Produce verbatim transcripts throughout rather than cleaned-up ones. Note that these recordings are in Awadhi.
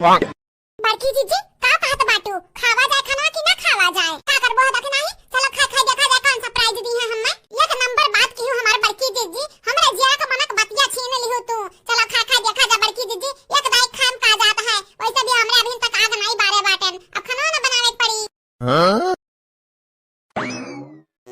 बड़की जीजी, का कहत बाटू? खावा जाए खाना कि ना खावा जाए? का करबो है, देखे नाही? चलो खाए खाए देखा जाए कौन surprise दी है हमें। एक नंबर बात की हमार बड़की जीजी, हमरा जिया के मनक बतिया छीन लिहू तू। चलो खाए खाए देखा जा बड़की जीजी, एक दाई खान का जात है, वैसे भी हमरा अभी तक आग नहीं बारे बाटेन, अब खाना ना बनावे के पड़ी। हाँ?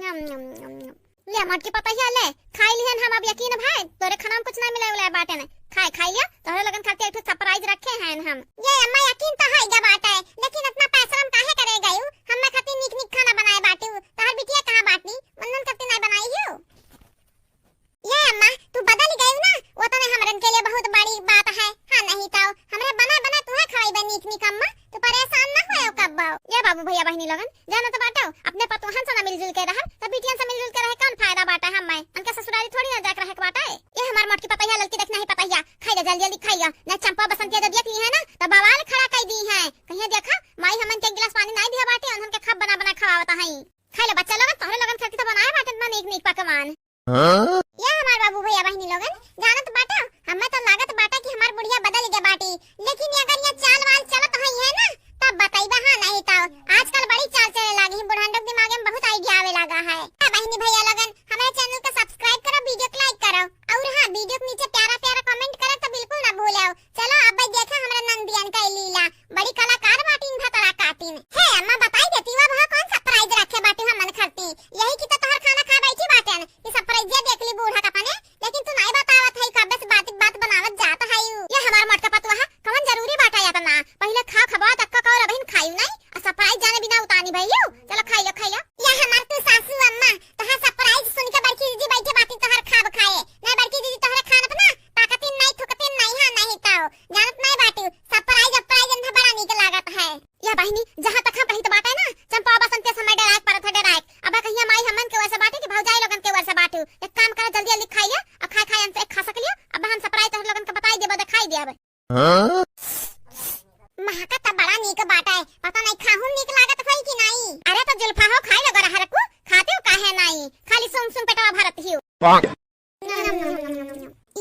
यम, यम, यम, यम। ले, मोटकी पतोहिया ले, खाई लिहन हम, अब यकीन भाई, तोरे खाना में कुछ ना मिले उले बाटे ने। खाए, खाई लिया, तोहरे लोगन खातिर एक ठो surprise रखे हैं हम। ये अम्मा, यकीन तो है गा बाटे, लेकिन इतना पैसा हम काहे करे गयू? हमें खातिर नीक नीक खाना बनाए बाटू, तोहर बिटिया कहाँ बाटी? उन्हन खातिर नहीं बनाई हो? ये अम्मा, तू बदल गई ना, वो तो हमरन के लिए बहुत बड़ी बात है। हाँ, नहीं तो हमरे बना बना तुहे खवाई बा नीक नीक अम्मा, तू परेशान ना होयो कब्बो। ये बाबू भैया बहिनी लोगन, जाना तो बाटो, अपने पतोहन से ना मिलजुल के रहा, तो बिटियन से मिलजुल के रहे कौन फायदा बाटा है हमें? उनके ससुरारी थोड़ी ना जाके रहे के बाटा है। ये हमार मोटकी पतैया, ललकी देखना ही पतैया, खाई ले जल्दी जल्दी खाई ले, ना चंपा बसंतिया जब देख ली है ना, तो बवाल खड़ा कर दी है। कहिए देखा, माई हमन के एक गिलास पानी नहीं दिया बाटे, उन्हन के खब बना बना खवावत है। खाई ले बच्चा लोगन, तोहरे लोगन खातिर तो बनाए बाटे इतना नीक नीक पकवान। हाँ? ये हमार बाबू भैया बहिनी लोगन, जानत बाटा, हमें तो लागत बाटा कि हमार बुढ़िया बदल गए बाटी, लेकिन ये अगर ये चाल वाल चलत हुई है ना, तब बताइबा, हाँ नहीं तो। आजकल बड़ी चाल चले लागी है, बुढ़ांडो के दिमाग में बहुत idea आवे लगा है। हाँ बहिनी भैया लोगन, हमारे channel को subscribe करो, video को like करो, और हाँ, video के नीचे प्यारा प्यारा comment करो तो बिल्कुल ना भूलो। चलो अब देखा हमरा नंदियन का लीला, बड़ी कलाकार बाटिन भतरा काटिन। हे अम्मा, बताई देती हुआ वहाँ कौन surprise रखे बाटे हमन खातिर, यही की तो तोहर खाना खा बैठी बाटेन, ये surprise देख ली बूढ़ा का पने, लेकिन तू नहीं बतावत है, कब्बे से बात बात बनावत जात है। ये हमार मोटका पतुआ है, कौन जरूरी बाटा या तना, पहले खा खबा तक का कौर अबहिन खायू नहीं, आ surprise जाने बिना उतानी भइयू। चलो खाई लो, खाई लो। ये हमार तू सासू अम्मा, तोहार surprise सुन के बड़की दीदी बैठे बाटी तोहर खाब खाए, नहीं बड़की दीदी तोहरे खान अपना ताकतिन नहीं थुकतिन नहीं है, नहीं तो जानत नहीं बाटू, surprise surprise इनका बड़ा नीक लागत है। या बहिनी, जहाँ तक हम कहित बाटे ना, चंपा बसंतिया से हमें डराए परत है, डराए। अब कहिया माई हमन के वैसे बाटे कि भौजाई लोगन के वैसे बाटू। एक काम करा, जल्दी जल्दी खाई लिया, अब खाए खाए हमसे एक खा सक लिया, अब हम surprise तोहर लोगन के बताई देबो, दिखाई देबो। हाँ? महका त बड़ा नीक बाटे, पता नहीं खाहू नीक लागत होई कि नहीं। अरे तो जुल्फा हो, खाई लो गरहर को, खाते हो काहे नहीं, खाली सुन सुन पेटवा भरत ही हो।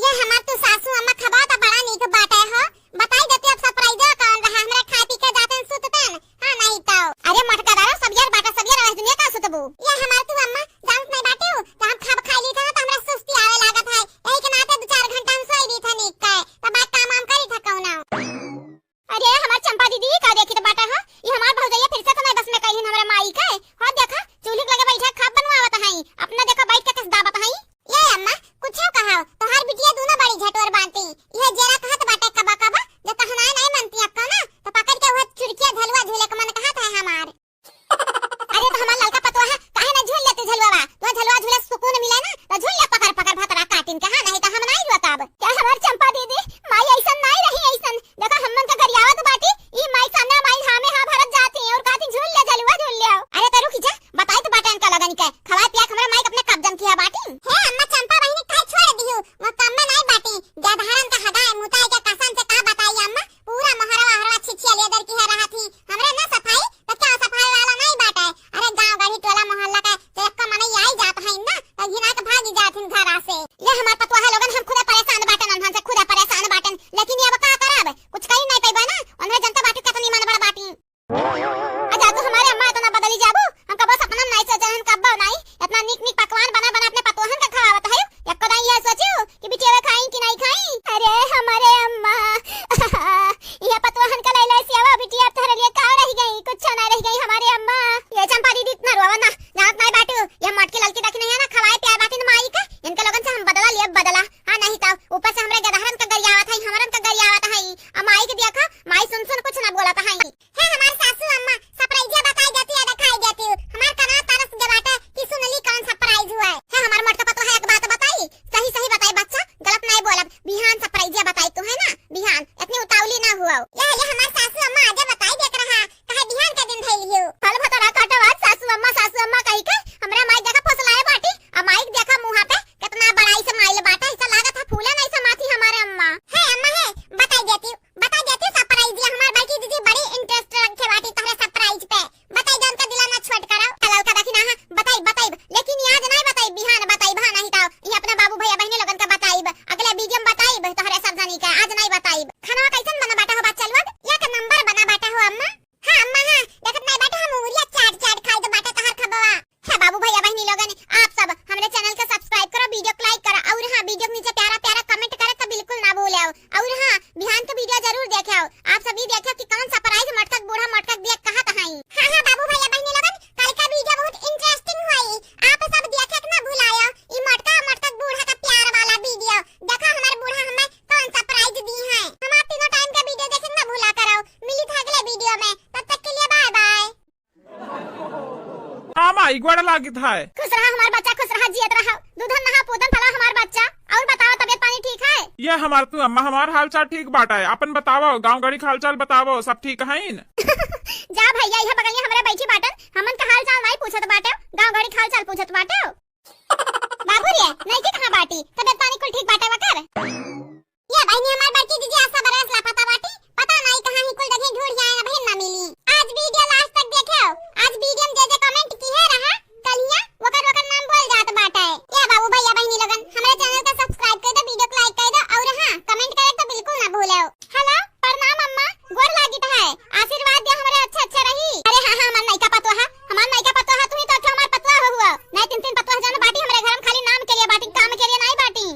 ये हमार तू सासू अम्मा खबा त बड़ा नीक बाटे हो। बताई देती अब surprise कौन रहा, हमरा खाए पी के जाते सुतते न। हाँ नहीं तो। अरे मोटका दादा, सब यार बाटा, सब यार आज दुनिया का सुतबू। ये हमार तू अम्मा जानत नहीं बाटे हो, त हम खाब खाई ली था ना तो हमरा सुस्ती आवे लागत है, यही के नाते दो चार घंटा हम सोई ली था नीक के, तब बाद काम वाम करी था कौनो। अरे हमार चंपा दीदी, का देखी तो बाटा हो, ये हमार भौजैया फिर से तो नहीं बस में कही हमारे माई के। हो देखा, चूल्ही के लगे बैठा खाब बनवावत है, अपना देखा बैठ के कस दाबत है। ये video में। तब तक के लिए bye bye। हाँ माई, गोड़ लागित है। खुश रहा हमार बच्चा, खुश रहा, जियत रहा। दूधन नहा पूतन फला हमार बच्चा। और बताओ, तबियत पानी ठीक है? ये हमार तू अम्मा, हमार हाल चाल ठीक बाटे। अपन बताओ, गाँव गड़ी के हाल चाल बताओ, सब ठीक है न? जा भैया, यह बगलिया हमरे बैठी बाटन, हमन का हाल चाल नाई पूछत बाटे, गाँव गड़ी के हाल चाल पूछत बाटे। बाबू रे, नइकी कहाँ बाटी? तबियत पानी कुल ठीक बाटे वकर? ये बहिनी, हमार बड़की दीदी आज सबेरे से लापता बाटी, पता नाई कहाँ ही कुल जगह ढूंढ आए, अबहिन ना मिली। आज video last तक देखेव, आज video में जे जे comment किहे रहा, कलिया वकर वकर नाम बोल जात बाटे। ये बाबू भैया बहिनी लोगन, हमरे channel के subscribe कर दो, video को like कर दो और हाँ, comment करे तो बिल्कुल ना भूलेव। Hello, प्रणाम अम्मा, गोड़ लागित है, आशीर्वाद दिया हमरे अच्छे अच्छे रही। अरे हाँ हाँ, हमार नइका पतोहा, हमार नइका पतोहा, तू ही तो अच्छा हमार पतोहा हो हुआ। नहीं तीन तीन पतोहा जन बाटी हमरे घर में, खाली नाम के लिए बाटी, काम के लिए नहीं बाटी।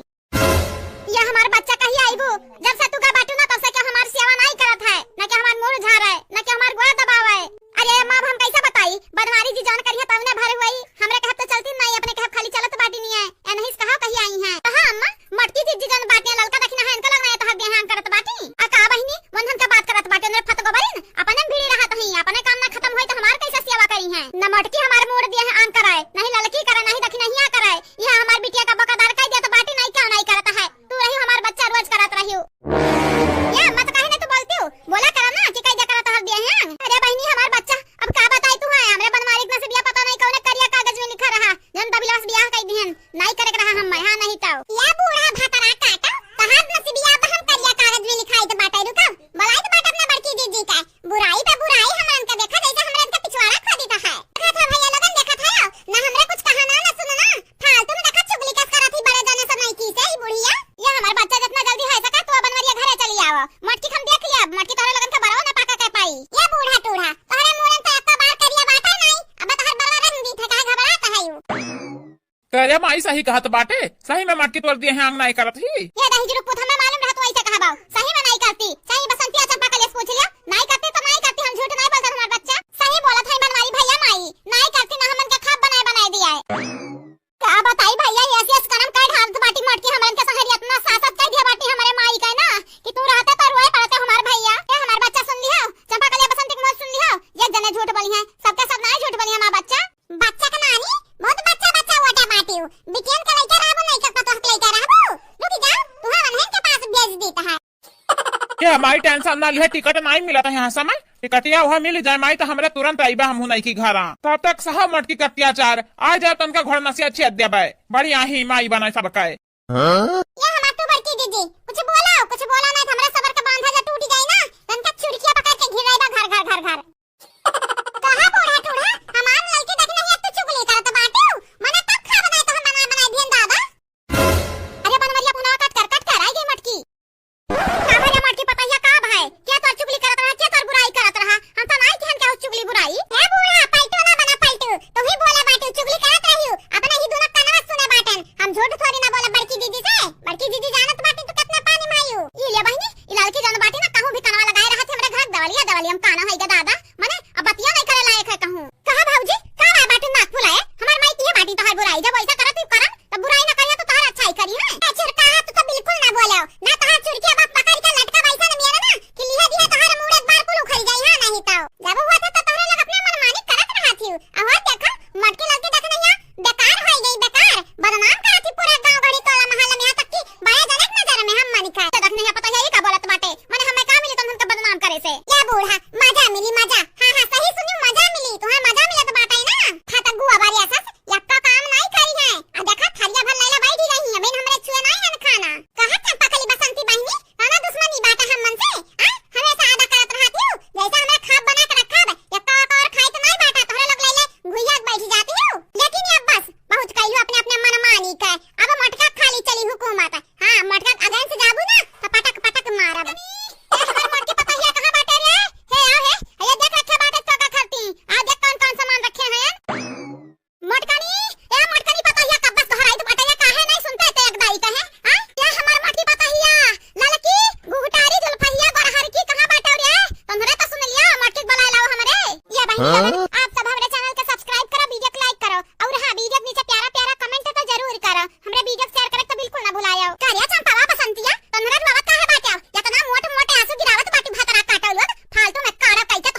या हमार बच्चा कहिया आइबू? जब से तू का बाटू ना, तब से के हमार सेवा नाई करत है, ना के हमार मूड़ झारे, ना के हमार गोड़ दबावे। अरे अम्मा, अब हम कैसे बताई? बनवारी जी जौन करिहे तवने भर हुई। हमरे कहब तो चलती नाई, अपने कहब खाली चलत बाटी नहीं है। ए नहीं कहा कहिया आई हैं। कहा अम्मा, मटकी जीजी जौन बाटी, ललका दखिना है, इनका लग ना ये तोहर देह आंग करत बाटी। आ का बहिनी, वंधन का बात करत बाटी, उनरे फत गोबरिन, अपने में भिड़ी रहत हई, अपने काम ना खत्म होई तो हमार कैसे सेवा करी हैं? न मटकी हमार मूड़ देह आंग कराए, नहीं ललकी करे, नहीं दखिनहिया करे। यह हमार बिटिया का बकादार कह दिया तो बाटी नहीं, क्या नहीं करत है? तू रही हमार बच्चा रोज करत रही हो। ये मत काहे ना तू बोलती हो? बोला करा ना कि कह दिया करा तोहर देह आंग। अरे बहिनी हमार बच्चा, अब का बताई तू है? हमरे बनवारी के नसीबिया पता नहीं कौने करिया कागज में लिखा रहा, जौन दबिलवा से बियाह कह दिहन, नहीं करे के रहा हम, हाँ नहीं तो। ये बूढ़ा भतरा काटा, तहार नसीबिया अब हम करिया कागज में लिखाई तो बाटे, रुका, बुलाई तो बाटे अपना बड़की दीदी का। बुराई पे बुराई हमरन के देखा, जैसे हमरन के पिछवाड़ा खोदी तो है। देखा था भैया लोगन, देखा था, ना हमरे कुछ कहना ना सुनना, फालतू में देखा चुगली कस करत ही बड़े जने सब नहीं की से ही बुढ़िया। ये हमार बच्चा जितना जल्दी है सका तू बनवरिया घरे चली आवा। मटकी हम देख लिया, मटकी तोहरे लोगन के बरवा ना पाका के पाई। ये बूढ़ा टूढ़ा, तोहरे मूड़न तो एक बार करिया बाटा नहीं, अब तोहर बरवा रंग दी थे, काहे घबरात है यू? करे माई सही कहत बाटे, सही में मटकी तोर दिए हैं आंग नाई करत ही। ये दही जुरु पूत हमें मालूम रहत वैसे कहबाओ, सही में नाई करती, चाहे बसंतिया चंपा कलेस पूछ लिया, नाई करती तो नाई करती, हम झूठ नाई बोलत हमार बच्चा, सही बोलत है बनवारी भैया माई, नाई करती ना हमन के खाब बनाए बनाए दिया है। का बताई भैया, ये ऐसी ऐसी करम कर ढालत बाटी मटकी हमरन के संगरी, इतना सासत कर दिया बाटी हमरे माई का ना कि तू रहते तो रोए पड़ते हमार भैया। ये हमार बच्चा सुन लिया, चंपा कलिया बसंती के मुंह सुन लिया, एक जने झूठ बोली है, सबके सब नाई झूठ बोली हमार बच्चा। बच्चा के नानी, बहुत बच्चा बच्चा वोटा बाटियो। बिटियन के लइका रहबो, नहीं के पतोह के लइका रहबो। रुक जाओ, तुहा वनहन के पास भेज देता है। के माई tension ना लिहे, टिकट नाई मिलत है यहाँ समय। टिकटिया वहाँ मिल जाए माई तो हमरे तुरंत आइबा हमहू नहीं की घरा। तब तक सहा मटकी के अत्याचार, आ जाए तनका घोड़ नसिया छेद देबे। बड़ी आही माई बनाए सबके। हाँ? ये हमार तू बड़की दीदी, कुछ बोला, कुछ बोला नहीं तो हमरा सबर के बांधा जो टूट जाई ना, तनका चुड़किया पकड़ के घिराइबा घर घर घर घर। कहा बूढ़ा टूढ़ा, हमार लइके देख नहीं, अब तू चुगली करत बाटू। मने तब खा बनाए तो हम बनाए बनाए दिहन दादा। अरे बनवरिया पुनवा कट कर, कट कर, आई गई मटकी। का भरे मटकी पतैया का भाई? क्या तोर चुगली करत रहा, क्या तोर बुराई करत रहा? हम तो नाई किहन के चुगली बुराई। ए बूढ़ा, पलटू ना बना पलटू। तू ही बोला बाटू, चुगली करत रहियो। अपने ही दोनों कनवा सुने बाटन। हम झूठ थोड़ी ना बोला बड़की दीदी से। बड़की दीदी जानत बाटी तू कितना पानी में आयु। ई ले बहिनी, ई लड़की जौन बाटी ना कहूँ भी कनवा लगाए रहत हमरे घर दवलिया दवलिया हम काना होइगा दादा। मने अब बतिया नहीं करे लायक है कहूँ। कहा भौजी, का बाय बाटू नाक फुलाए? हमार माई किहे बाटी तोहार बुराई, जब वैसा करत ही करन, तब बुराई ना करिया तो तोहार अच्छाई करी है। ए छिरकाहा, तू तो बिल्कुल ना बोलो, ना तोहार चुरकिया बाप पकड़ के लटका बैसा न मियाना ना, कि लिहे दिहे तोहार मूड़ एक बार कुल उखड़ जाई, हाँ नहीं तो। जब हुआ था तो तोहरे लोग अपने मनमानी करत रहा थी। अहो देखा, मटकी लड़की देख नहीं है, बेकार होई गई, बेकार। बदनाम करत ही पूरा गांव गढ़ी टोला मोहल्ला में, यहाँ तक कि बड़े जने के नजर में हम मानी खाए। तो देख नहीं है, पता है ये का बोलत बाटे? मने हमें का मिली तुम हमके बदनाम करे से? ये बूढ़ा, मजा मिली, मजा। हाँ, हाँ, सही सुनी, मजा मिली। तुम्हें मजा मिलत बाटे ना? खा त गुआ बारी ऐसा से, यक्का काम नहीं करी है। आ देखा, थरिया भर लैला बैठी रही है, अबे हमरे छुए नहीं है खाना। कहा चंपा कली बसंती बहिनी, काना दुश्मनी बाटा हम मन से? आ? हमेशा आदा करत रहती हूँ, जैसे हमरे खाब बना के रखा है, यक्का वक्का और खाई तो नहीं बाटा, तोहरे लोग लैले घुइया के बैठ जाती हूँ। लेकिन ये अब बस, बहुत कहियो अपने अपने मनमानी का। अब मटका खाली चली हुकूमत। हाँ, मटका against जाबू ना, तो पटक पटक मारब। ए, हमार मटकी पतहिया कहाँ बाटे रे? हे, आ, हे, ये देख रखे बाटे चौका खरती। आ देख कौन कौन सामान रखे हैं। मटकनी, ए, मटकनी पतहिया कब बस तोहराई तो बटैया काहे नहीं सुनते ते एक दाई कहे? हाँ? ये हमार मटकी पतहिया, ललकी, घुघटारी, जुल्फहिया, गोरहरकी कहाँ बाटे रे? तोहरे तो सुन लिया, मटकी के बुलाए लाओ हमरे। ये बहिनी हाँ? लोगन, आप सब हमरे channel के subscribe करो, video को like करो। और हाँ, video के नीचे प्यारा प्यारा comment तो जरूर करो। हमरे video को share करे तो बिल्कुल ना भुलायो। का रे चंपावा बसंतिया, तोहरे रोवत काहे बाटे? इतना मोट मोटे आंसू गिरावत बाटी भतरा काटो लोग, फालतू में कारा कइके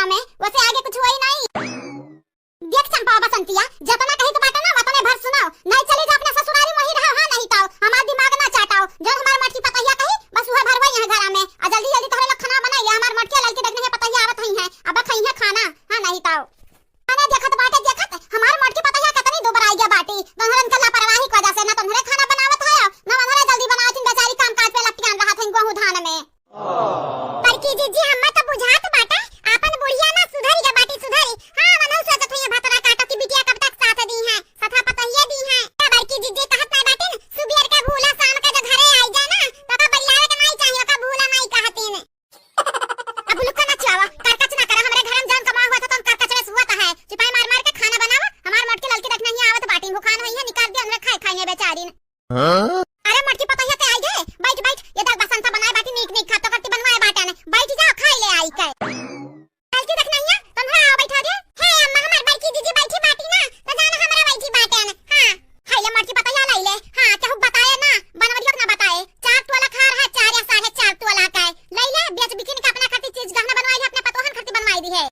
में, वसे आगे कुछ होई नाई। देख चंपा बसंतिया, जतना कही तो बाटे ना, वतने भर सुनाओ। नाई चली जा अपने ससुरारी में ही रहो, हाँ, नहीं ताओ। हमार दिमाग ना चाटाओ। जौन हमार मोटकी पतहिया कही, बस उहे भरवा यहाँ घरा में। आ जल्दी जल्दी तोहरे लोग खाना बनाई, हमार मोटकी ललकी देखने के पतहिया आवत हई हैं। अब खाई है खाना, हाँ, नहीं ताओ। अरे देखत बाटे, देखत, हमार मोटकी पतहिया कितनी दुबराई गया बाटी। तोहरन के लापरवाही की वजह से ना तोहरे खाना बनावत है, ना उन्हरे जल्दी बनावत हैं, बेचारी काम काज पे लपटियान रहत हैं, गोहूं धान में। बड़की जीजी, हम्मा तो बुझात बाटे, आपन बुढ़िया ना सुधरी गया बाटी, सुधरी। हाँ, मनहु सोचत हुई भतरा काटो की बिटिया कब तक साथ दी है, सथा पतहिया दी है। ए बड़की जीजी कहत नहीं बाटिन, सुबेर के भूला शाम के जो घरे आई जाए ना, तो का बरियावे के नहीं चाहिए, का भूला नहीं कहतीन। अब लुक्का ना चुआवा, करकच ना करा, हमरे घर में जौन कमावा हुआ था, तौन करकच में सुआ था है। चुपाई मार मार के खाना बनावा, हमार मोटकी ललकी देखने ही आवत बाटिन, भुखान हुई है, निकाल दिया, हमरे खाए खाई है बेचारी ने। हाँ? अरे मोटकी पतहिया ते आई गए, बैठ बैठ, ये देख बसंता बनाए बाटी नीक नीक, खातो करती बनवाए बाटे ने, बैठ जाओ खाई ले आई के। ललकी देख नहिया, तुम है आओ बैठा दे। हे अम्मा हमार बड़की जीजी बैठी बाटी ना, तो जाना हमरा बैठी बाटे ने। हाँ, हाय ले मोटकी पतहिया लाई ले। हाँ, केहू बताए ना, बनवरियो के ना बताए। चार तोला खार है, चार या साढ़े चार तोला का है। लाई ले, बेच बिकिन के अपना खातिर चीज गहना बनवाई ले, अपने पतोहन खातिर बनवाई दी है।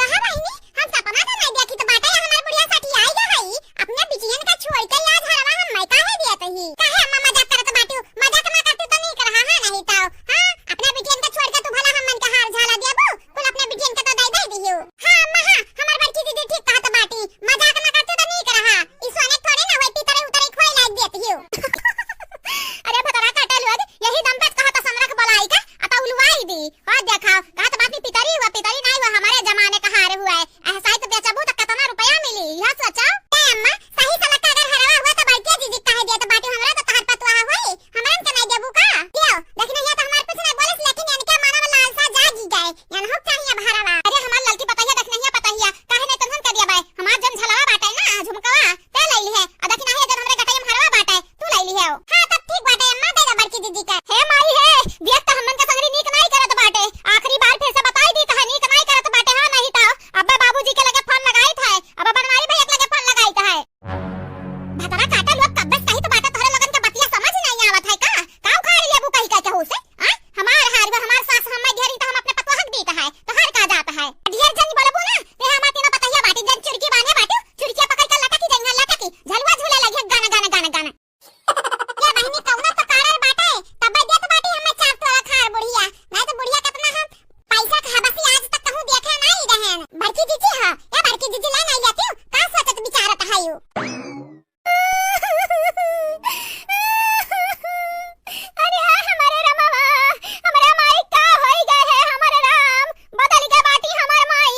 कहा बहिनी, हम सपना तो नहीं देखी तो बाटे, हमार बुढ़िया सठियाई गा हई, अपने बिटियन का छोड़ के आज हरवा हम मैं काहे दिया तही? काहे अम्मा मजाक करत बाटू? मजाक ना करतू तो नहीं करहा, हाँ नहीं तो, हाँ, अपने बिटियन का छोड़ के तू भला हम मन के हार झाला देबू, कुल अपने बिटियन के तो दे दे दियो। हाँ अम्मा, हाँ, हमार बड़की दीदी ठीक कहत बाटी, मजाक ना करतू तो नहीं करहा, ई सोने थोड़े ना होई, पितरे उतरे खोई लाग देत हियो। अरे भतरा काटा लोग, यही दम पे कहत संरख बोलाई का, अता उलवाई दी। और देखा, कहत बात नहीं पितरी हुआ, पितरी नहीं हुआ, हमारे जमाने का हार हुआ है। ऐसा ही तो बेचबू तो कितना रुपया मिली, यह सोचो। ए अम्मा, सही सलक्का अगर हरवा हुआ तो बड़किया जीजी काहे दिया तो बाटी हमरा तो तहर पतुआ होई, हमरा के नहीं देबू का? दियो, लेकिन ये तो हमार कुछ नहीं बोलिस, लेकिन इनके मन में लालसा जागी गए, इनहू चाहिए अब हरवा। अरे हमार ललकी पतहिया देख नहीं पतहिया, काहे नहीं तुमन के दिया बाय? हमार जन झलवा बाटे ना, झुमकवा, ते ले लिहे। आ देखी नाही जन हमरे गटई में हरवा बाटे, तू ले लिहे हो। हाँ, तब ठीक बाटे, अम्मा दे दे बड़की दीदी का। हे माई हे, देख तो हमन का संगरी नीक नाई करत बाटे। आखिरी बार फिर से बताई दी तो है, नीक नाई करत बाटे, हाँ नहीं तो अब्बे बाबूजी के लगे फोन लगाई था, अब बनवारी भैया के लगे फोन लगाई था। भतरा काटा लोग कब्बे सही तो बाटे, तोहरे लोगन के बतिया समझ नहीं आवत है का? का उखाड़ लेबू कही का केहू से? आ? हमार हार बा, हमार सास हम्मे घेरी तो हम अपने पतोहक दी कहाए, तोहार का जात है? ढेर जन बोलबू ना, ते हमार तीनों पतहिया बाटी, जन चुरकी बांधे बाटू, चुरकिया पकड़ के लटकी जइहा, लटकी, झलुआ झूले लगे, गाना, गाना, गाना, गाना। ये बहिनी कौनो तो कारण बाटे, तब्बे देत बाटी हमें चार तोला खार बुढ़िया, नहीं तो बुढ़िया कितना हम पैसा के हबसी आज तक कहूँ देखे नहीं रहन। बड़की जीजी ह, ये बड़की जीजी ले नहीं लेती, का सोचत विचारत है यू? अरे हाँ, हमारे रमवा, हमारे माई का होई गए है, हमारे राम, बदल के बाटी हमार माई।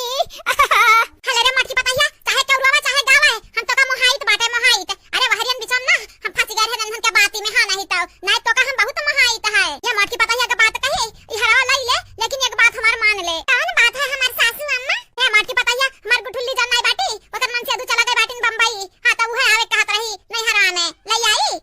हले रे मोटकी पतहिया, चाहे केउरवा, चाहे गावा है, हम तो का मोहाइत बाटे, मोहाइत। अरे वहरियन बिचम ना, हम फंस गए रहे नन्हन के बाती में, हाँ नहीं तो, नहीं तो का हम बहुत मोहाइत है। ये मोटकी पतहिया के बात कहे, ई हरावा लई ले, लेकिन एक बात हमार मान ले। कौन बात है हमार सासू अम्मा? ए मोटकी पतहिया, हमार गुठुल्ली जन नहीं बाटी, ओकर मन से अदू चला गए बाटिन बम्बई। हाँ, तो उहे आवे कहत रही, नहीं हराने, लई आई।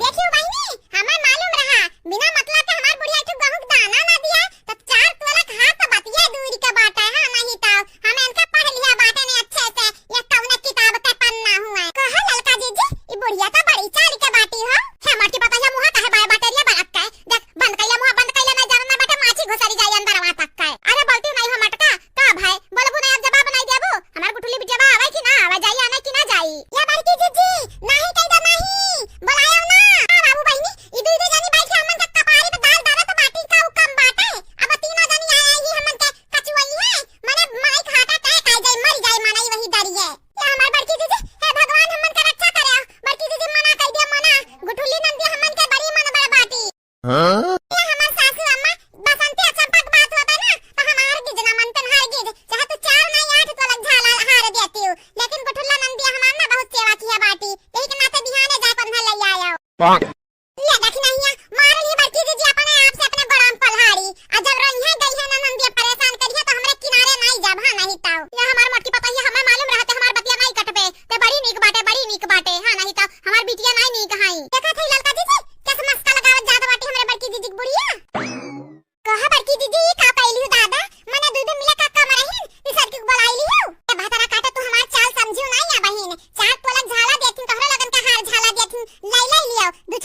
देखियो बहिनी, हमें मालूम रहा, बिना मतलब के हमार बुढ़िया एक ठो गहूं के दाना ना दिया, तो चार तोला के हाथ तो बतिया दूर के बाटे, हाँ, नहीं तो हम इनका पढ़ लिया बाटे ने अच्छे से, ये कौने किताब के पन्ना हुआ। कहा ललका जीजी, ई बुढ़िया तो बड़ी चाल के बाटी हो। हे मोटकी पतहिया मुहा काहे बाय बाटे रे बड़क के? देख, बंद कइले मुहा, बंद कइले, ना जाना ना बाटे, माछी घुसरी जाई अंदरवा तक के। अरे बोलती नहीं हो मटका, का भाई, बोलबू ना, अब जवाब नहीं देबू? हमार गुठुली बिटिया आवे कि ना आवे, जाई आने कि ना जाई? या बड़की जीजी, नाही कह दे नाही, बुलायो ना। हाँ बाबू बहिनी, ई दुई दुई जनी बैठे हमन के कपारी पे दाल दरत बाटी, का उ कम बाटे? अब तीनों जनी आए ही हमन के कचुआई है, मने माई के heart attack आ जाए, मर जाए मनई वही दरिये। या हमार बड़की जीजी, हे भगवान हमन के रक्षा करे, बड़की जीजी मना कह दे मना, गुठुली नंदी हमन के बड़ी मन बड़ बाटी। हाँ? ये हमार सासू अम्मा, बसंती आ चंपा के बात होता ना, तो हम हार गिज ना मनतन, हार गिज। चाहे तू चार नहीं आठ तोला झाला हार देती हूँ, लेकिन गुठुल्ला नंदिया हमार ना बहुत सेवा किया बाटी, यही के नाते बिहाने जाए पर उन्हें ले आया। पाक। ले देखी नहीं है, मार ली बड़की जीजी अपने आप से अपने गोड़ाम पलहाड़ी। आ जब रोइहे गई है ना नंदिया परेशान करिए तो हमरे किनारे नहीं जब, हाँ नहीं ताऊ। ये हमार मोटकी पतहिया हमें मालूम रहते हमार बतिया नहीं कटबे। ते बड़ी नीक बाटे, बड़ी नीक बाटे, हाँ नहीं तो हमार बिटिया नाई नीक हाई। देखा थे ललका जीजी, कैसे मस्का लगावत जात बाटी हमरे बड़की जीजी के बुढ़िया। कहा बड़की जीजी, ई का कइली हो दादा? मने दुई दिन मिले का कम रही, ई सर के बुलाई ली हो। ए भतरा काटा, तू हमार चाल समझियो नाई या बहिन। चार तोला झाला देथिन, तोहरे लगन का हार झाला देथिन, लाई लाई लियो। दू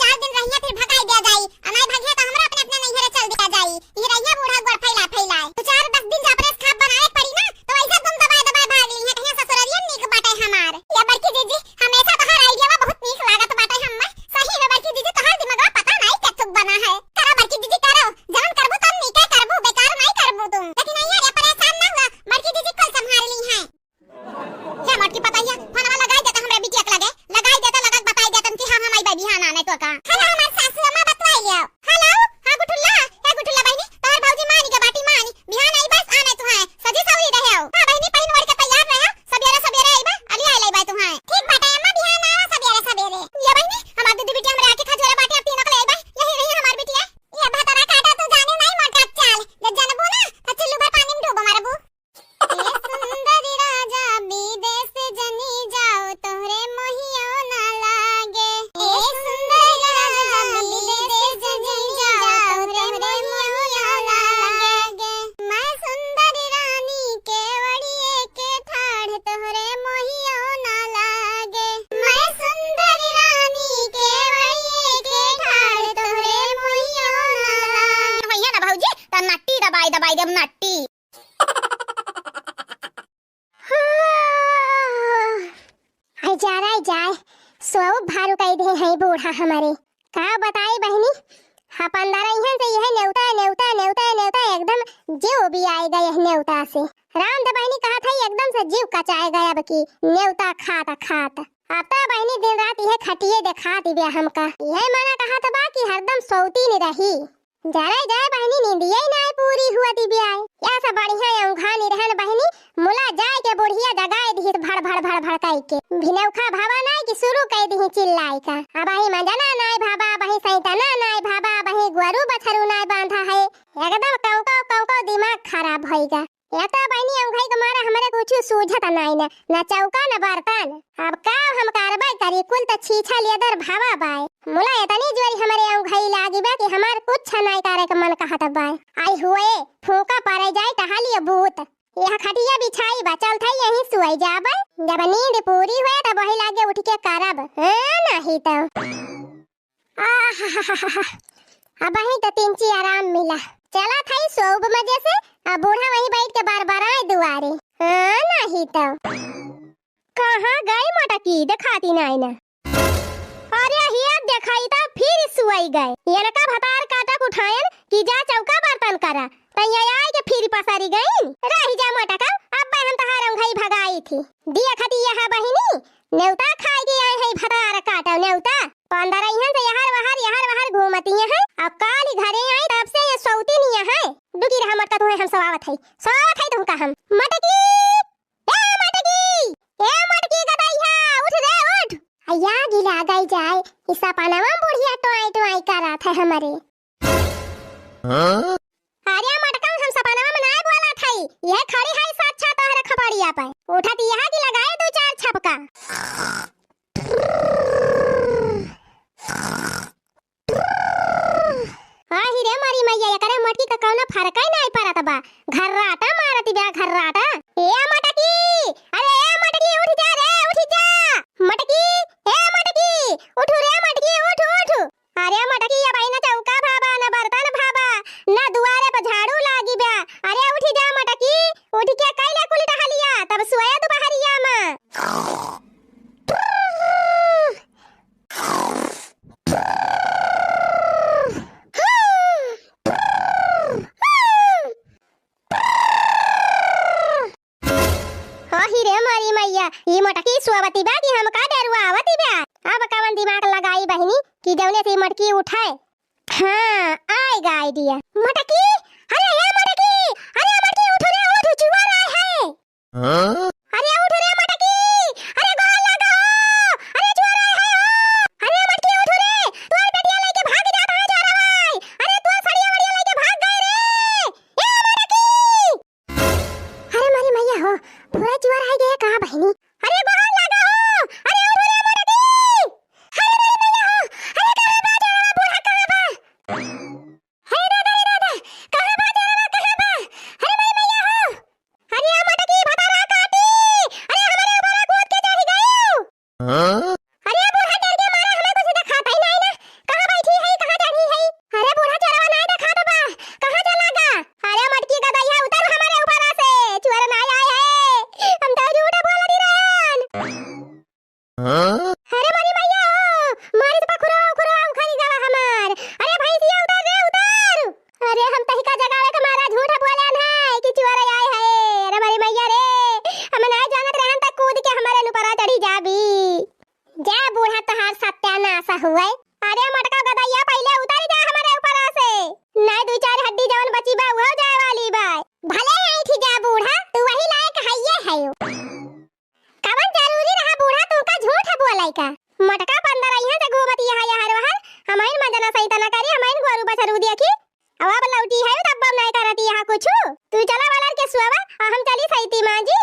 एकदम नट्टी। हाँ। आई जा रे, आई जाए, सोउ भारू कइ दे हैं बूढ़ा हमरे। का बताई बहिनी, हाँ, पंद्रह इहन से यह नेवता, नेवता, नेवता, नेवता, एकदम जीव भी आए गए यह नेवता से। राम तो बहिनी कहत है, एकदम से जीव कचाए गए अब की नेवता खात खात। अब तो बहिनी दिन रात यह खटिए देखा दिव्या हमका। यह मना कहत बा कि हरदम सौतीन रही। जरे जाए बहिनी, नींदिया ही नाय पूरी हुआ दिव्या। या सब बढ़िया औंघा निरहन बहिनी, मुला जाए के बुढ़िया जगाए दिहिस भड़ भड़ भड़ भड़ कइ के। भिनौखा भवा नाय कि शुरू कइ दिही चिल्लाए का। अबही मंजना नाय भाबा, अबही सैतना नाय भाबा, अबही गोरू बछरू नाय बांधा है। एकदम कौकौ कौकौ दिमाग खराब होइगा। या तो बहिनी औंघई के मारे हमरे कुछु सूझत नाय न, न चौका न बर्तन। अब का हम कारवाई करी, कुल त छीछा लेदर भावा बाय। मुला एतनी जोरी हमरे औंघई लागी बा कि हमार कुछ नाय करे के मन कहत बाय। आई हुए, फूंका परे जाए टहलिए बूत। यह खटिया बिछाई बा, चल थई यहीं सुई जाबे। जब नींद पूरी हुए तब वही लागे उठ के करब। हाँ, नहीं तो। आहाहाहा। अबही तो तिनची आराम मिला। चला थई सोब मजे से, अब बूढ़ा वहीं बैठ के बरबराए दुआरे। हाँ, नहीं तो। कहाँ गई मोटकी, देखाती नाई ना। अरे हिया देखाई त फिर सुई गए। इनका भतार काटक उठायन कि जा चौका बर्तन करा। तैया आए के फिर पसरी गई। रही जा मोटका, अब हम तहार औंघई भगाई थी। दिया खती यहाँ बहिनी, नेवता खाए के आए है भतार काटो नेवता। पंद्रह इहन से यहर वहर, यहर वहर घूमती हैं। अब काली घरे आई तब से ये सौती नहीं है। डुकी रहा मोटका, तुम्हें हम सवावत है, सवावत है तुमका हम। मोटकी, ए मोटकी, ए मोटकी गदइया, उठ रे उठ। अया गिला गई जाए, ई सपनवा में बुढ़िया टोआई टोआई करत है हमरे। हाँ? अरे मोटका, हम सपनवा में नाय बोलत हई, यह खड़ी है साक्षात तोहरे खपड़िया पे। उठत यह कि लगाए दू चार छपका। आही रे मोरी मैया, एकरे मोटकी का कौनो फरक ही नाय पड़त बा। घर्राटा मारत बा, घर्राटा। ए मोटकी, अरे ए मोटकी, उठ जा रे, उठ जा। मोटकी, ए मोटकी, उठ रे मोटकी, उठ, उठ। अरे मोटकी, अब आई ना चौका भाबा, ना बर्तन भाबा, ना दुआरे पर झाड़ू लागी बा। अरे उठ जा मोटकी, उठ के कैले कुल टहलिया, तब सोए दुपहरिया में। आही रे मोरी मैया, ई मोटकी सोवती बा कि हमका डेरुआवती बा? अब कवन दिमाग लगाई बहिनी कि जौने से ई मोटकी उठे? हाँ, आएगा idea। मोटकी, अरे ए मोटकी, अरे मोटकी उठ रे उठ, चुआ रहा है। हाँ? अरे उठ रे मटकी, अरे गोर लागा हो, अरे चोर आए है हो, अरे मटकी उठ रे, तोर बेटिया लेके भाग जात है चोर भाई, अरे तोर सड़िया वड़िया लेके भाग गए रे, ए मटकी। अरे मारी मैया हो, पूरा चोर आए गए का बहिनी? अरे गोर लागा हो, अरे उठ रे मटकी। अरे मारी मैया हो, अरे कहाँ बा चोरवा, बूढ़ा कहाँ बा? हे दादा रे दादा, कहाँ बा चोरवा, कहाँ बा? अरे मारी मैया हो, अरे आ मटकी भतारा काटी, अरे हमरे ऊपर कूद के चढ़ गयो। हाँ? अरे बूढ़ा डर के मारे हमें कुछ दिखाता ही नहीं ना, कहाँ बैठी है, कहाँ चढ़ी है? अरे बूढ़ा चोरवा नहीं दिखात बा, कहाँ चला गा? अरे मटकी गदइया उतर हमरे ऊपर से, चोर नहीं आए है, हम तो झूठ बोल दी रहन। हाँ? अरे मारी मैया हो, मारी तो पखुरवा उखुरवा उखरी गवा हमार। अरे भैंसिया उतर रे उतर। अरे हम तहिका जगावे के मारा झूठ बोले है कि चोर आए है। अरे मारी मैया रे, हम ना जानत रहन त कूद के हमारे ऊपर चढ़ी जाबी। जा बूढ़ा तोहार सत्यानाश हुए। अरे मटका गदइया पहले उतर जा हमारे ऊपर से। नहीं दू चार हड्डी जवन बची बा वो जाए वाली बा। भले ऐठी जा बूढ़ा, तू वही लायक हइये है। कवन जरूरी रहा बूढ़ा तुमका झूठ बोलै का? मटका पंद्रह इहाँ से घूमत यहाँ यहर वहर, हमहिन मंजना सही तना करी, हमहिन गोरू बछरू देखी। अब, अब लौटी है तब बम नहीं करती यहाँ कुछ। तू चला वालर के सुआवा और हम चली सैती माँ जी।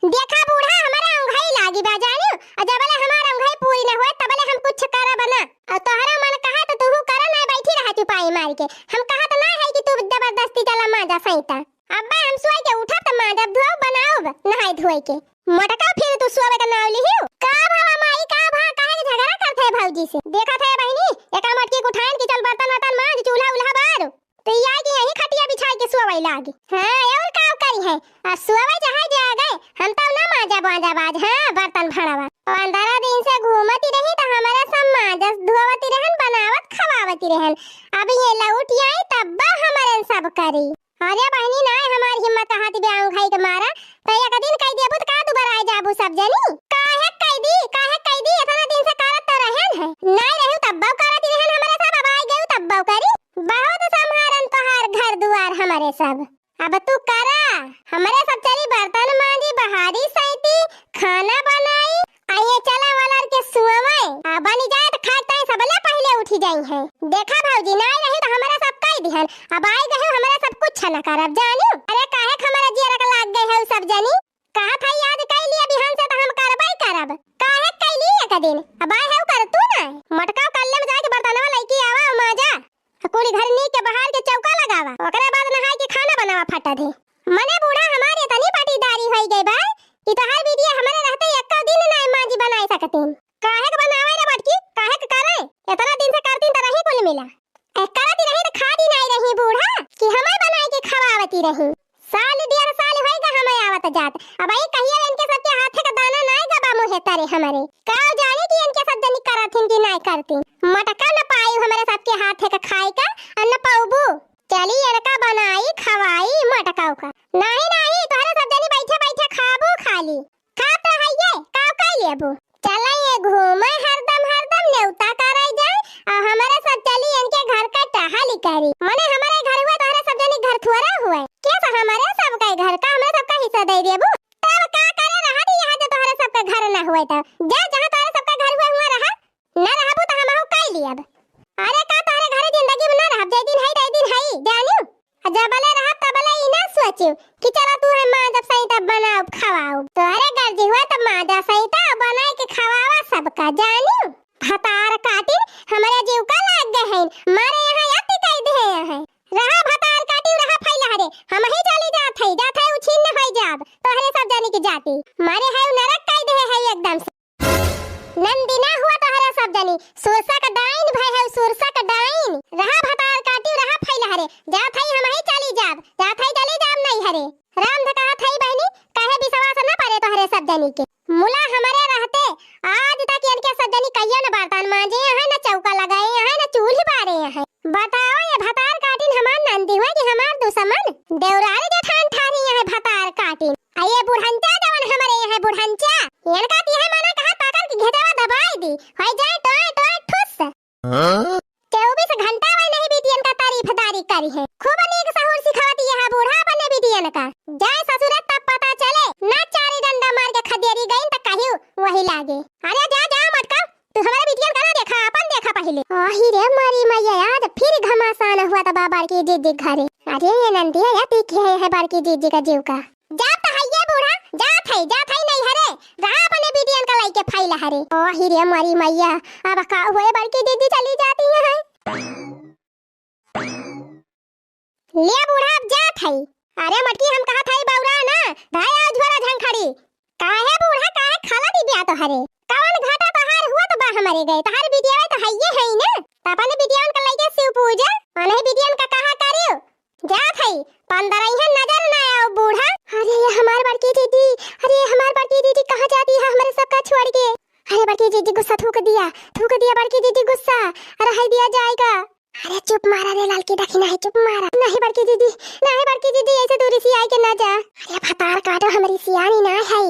देखा बूढ़ा हमारे अंगई लागी बा जानियो, और जबले हमार अंगई पूरी न होए तबले हम कुछ करब ना। और तोहरा मन कहा तो तू करा ना, बैठी रहा चुपाई मार के। हम कहत ना है कि तू जबरदस्ती चला माँ जा सैता। अब्बा हम सोए के उठब त मांजब धोब बनाउब नहाए धोए के। मोटका फिर तू सोवे के नाव लिहियो। का भवा माई का भा काहे के झगड़ा करत है भौजी से? देखत है बहिनी, एका मोटकी के उठाइन कि चल बर्तन वर्तन मांज, चूल्हा उल्हा बार। तो ई आए कि यही खटिया बिछाए के सोवै लागी। हाँ, और का करी है? आ सोवै चाहे जागै, हम तब ना माँजब वाँजब आज, हाँ, बर्तन भँड़वा। पन्द्रह दिन से घूमती रही त हमरे सब माँजस धोवती रहन, बनावत खवावती रहन। अब ये लौट आई तब हमरे सब करी। अरे बहिनी, नाय हमार हिम्मत कहत बे आऊँ खाई के मारा, त एक दिन कहि देबू त का दुबारा आइ जाबू सब जनी? काहे कहि दी, काहे कहि दी, एतना दिन से करत त रहन है, नाय रहू तब्बौ करत रहन हमरे सब, अब आइ गयू तब्बौ करी। बहुत सम्हारन तोहार घर दुआर हमरे सब। अब तू करा, हमरे सब चली बर्तन माँजी, बहारी सैती, खाना बनाई, आ ये चला वाला के सुअवै, आ बनि जाए त खाए ताई सबले पहिले उठी जाई है। देखा भौजी, नाय रही त हमरे सब कहि दिहन, अब आइ गए हो, हमरे सब कुछ न करब जानिउ। अरे काहे क हमरे जियरा क लाग गए हो सब जनी? कहत है आज कइ लिया, बिहान से त हम करबै करब। काहे कइ ली एक दिन? अब आए हो कर तू ना। मटका कल्ले में जाके बर्तनवा लइके आवा, माँजा। कुली घर नीक के बहार के चौका लगावा, ओकरे बाद नहाइ के खाना बनावा फटा दे। मने बूढ़ा हमार एतनी पाटीदारी होइ गइ बा कि तोहार बिटिया हमरे रहते एक्को दिन नाय माँजी बनाइ सकतीन। काहे क बनावै रे बटकी, काहे क करै? एतना दिन से करतीन त रही कुल मिला। ए, करती रही त खाती नाय रही बूढ़ा कि हमैं बनाइ के खवावती रही। साल डेढ़ साल होइगा हमैं आवत जात। अब ई कहिया इनके सबके हाथे क दाना नाय गबा मुँहे तरे हमरे। का जानी कि इनके सब जनी करथिन कि नाय करथिन। मटका न पाई हमरे सबके हाथे क खाए क, अ न पउबू। चली इनका बनाई खवाई मटका उका। नाहीं, नाहीं, तोहरे सब जनी बैठे बैठे खाबू खाली। खात हइये, का कइ लेबू? चला ये घूमे हरदम हरदम नेउता करै जाए, अउ हमरे सब चली इनके घर क टहल करी। मने हमरे घर हुए, तोहरे सब जनी घर थोरा हुए। के सा हमरे सब कै घर का, हमरे सब का हिस्सा दइ देबू? तब का करे रहत यहाँ जे तोहरे सब का घर न हुए त? जा जहाँ तोहरे सब का घर हुए हुआ रहा, न रहबू त हमहू कइ लेब। अरे का तोहरे घरे जिंदगी में न रहब, जे दिन हई तै दिन हई, जानिउ? आ जबले रहब तबले ई ना सोचिउ कि चला तू है माँ जब सही तब बनाउब खवाउब। तोहरे गर्जी हुआ तब माँ जा सही तब बनाइ के खवावा सबका, जानिउ? भतार काटिन हमरे जीव का लाग गए हैं, मारे यहाँ अति कइ दे हैं। रहा भतार काटिन, रहा फैला रे, हमहीं चली जात है, जात है उछिन्न होइ जाब, तोहरे सब जनी के जाति। मारे है नरक कइ दे है एकदम से। नंदी ना हुआ तोहरे सब जनी, सुरसा क डाइन भय है, सुरसा क डाइन। रहा भतार काटिन, रहा फैला रे, जात है हमहीं चली जाब, जात है चली जाब नैहरे। राम धकहा थई बहिनी, काहे विश्वास न परे तोहरे सब जनी के। मुला हमरे रहते आज तक इनके सब जनी कहियो न बर्तन माँजे हैं, न चौका लगाए हैं, न चूल्ही बारे हैं। बताओ ये भतार काटिन हमार नंदी हुए कि हमार दुश्मन? देवरानी जेठान ठारी हैं भतार काटिन। आ ये बुढ़ंचा जवन हमरे हैं बुढ़ंचा, इनका तिहे मना कहा पकड़ के घेटवा दबाई दी, होई जाए टोए टोए ठुस। हाँ? चउबीस घंटा वही नहीं बिटियन का तारीफदारी करी है। खूब नीक सहूर सिखावती है बूढ़ा अपने बिटियन का। जाए ससुरे तब पता चले, ना चारी डंडा मार के खदेरी गईन त कहियो वही लागे। अरे जा, जा मटका, तू हमारे बिटियन का ना देखा, अपन देखा पहिले। आही रे मारी मैया, आज फिर घमासान हुआ त बा बड़की जीजी घरे। अरे ये नंदिया, या पी के है बड़की जीजी का जीव का। जात हइये बूढ़ा, जात हई, जात हई नैहरे, रहा अपने बिटियन का लइके फैला हरे। ओ हिरे मरी मैया, अब का हुए बड़की दीदी चली जाती हैं। ले बूढ़ा अब जात हई। अरे मटकी हम कहत हई बौरा ना, धाया झोरा झंखड़ी। काहे बूढ़ा, काहे खाला दी ब्याह तोहरे? कवन घाटा तोहार हुआ त बा हमरे गए, तोहार बिटिया तो हइये हई ना। त अपने बिटियन का लइके शिव पूजा, अनही बिटियन का कहा करियो। जात हई, पंद्रह इहाँ नजर ना आओ बूढ़ा। अरे ये हमार बड़की दीदी, अरे ये हमार बड़की दीदी कहाँ जाती है हमरे सबका छोड़ के? अरे बड़की दीदी गुस्सा थूक दिया, थूक दिया बड़की दीदी गुस्सा, रह दिया जाएगा। अरे चुप मारा रे ललकी दखिना है, चुप मारा। नहीं बड़की दीदी, नहीं बड़की दीदी, ऐसे दूरी से आई के ना जा। अरे भतार काटो हमरी सियानी ना है।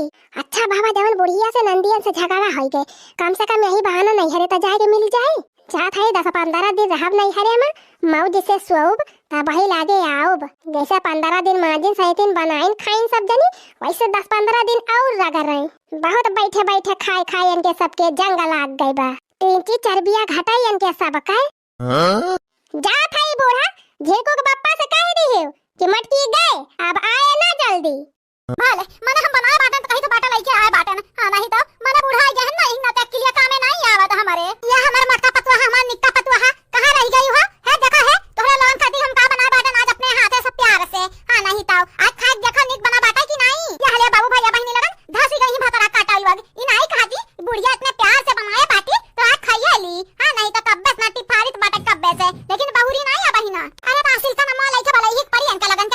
अच्छा बाबा जवन बुढ़िया से नंदियन से झगड़ा होई गए, कम से कम यही बहाना नैहरे त जाए के मिल जाए। जात हई दस पंद्रह दिन रहब नैहरे में, मौज से सोउब, तबही लागे आउब। जैसे पंद्रह दिन माजिन सैतिन बनाइन खाइन सब जनी, वैसे दस पंद्रह दिन और रगड़ रही। बहुत बैठे बैठे खाए खाए इनके सबके जंग लाग गई बा। तीन चीज चर्बिया घटाई इनके सब के। हाँ? जात हई बूढ़ा, झिंकू के पप्पा से कह दिहियो कि मटकी गए, अब आए ना जल्दी। भले, मने हम बनाए बाटन त कहीं तो बाटा लइके आए बाटन। हाँ, नहीं तो मने बूढ़ा आ गया है ना, इन्ना तक के लिए कामे नहीं आवत हमरे। ये हमार मटका पतुआ, हमार निक्का पतुआ, हाँ, कहाँ रह गई हो? है, देखा है, तोहरे लोगन खातिर हम का बनाए बाटन आज अपने हाथे से प्यार से। हाँ, नहीं तो आज खाए देखा निक बना बाटा कि नहीं? ये हले बाबू भैया बहिनी लगन धसी गई भतरा काटा लोग। ई नहीं कहा थी, बुढ़िया इतने प्यार से बनाए बाटी, तो आज खाइए ली। हाँ, नहीं तो कब्बे से ना टिफारित बाटे कब्बे से, लेकिन बहुरी नहीं है बहिना। अरे तो आसिल का नमवा लइके भले ही परी इनका लगन।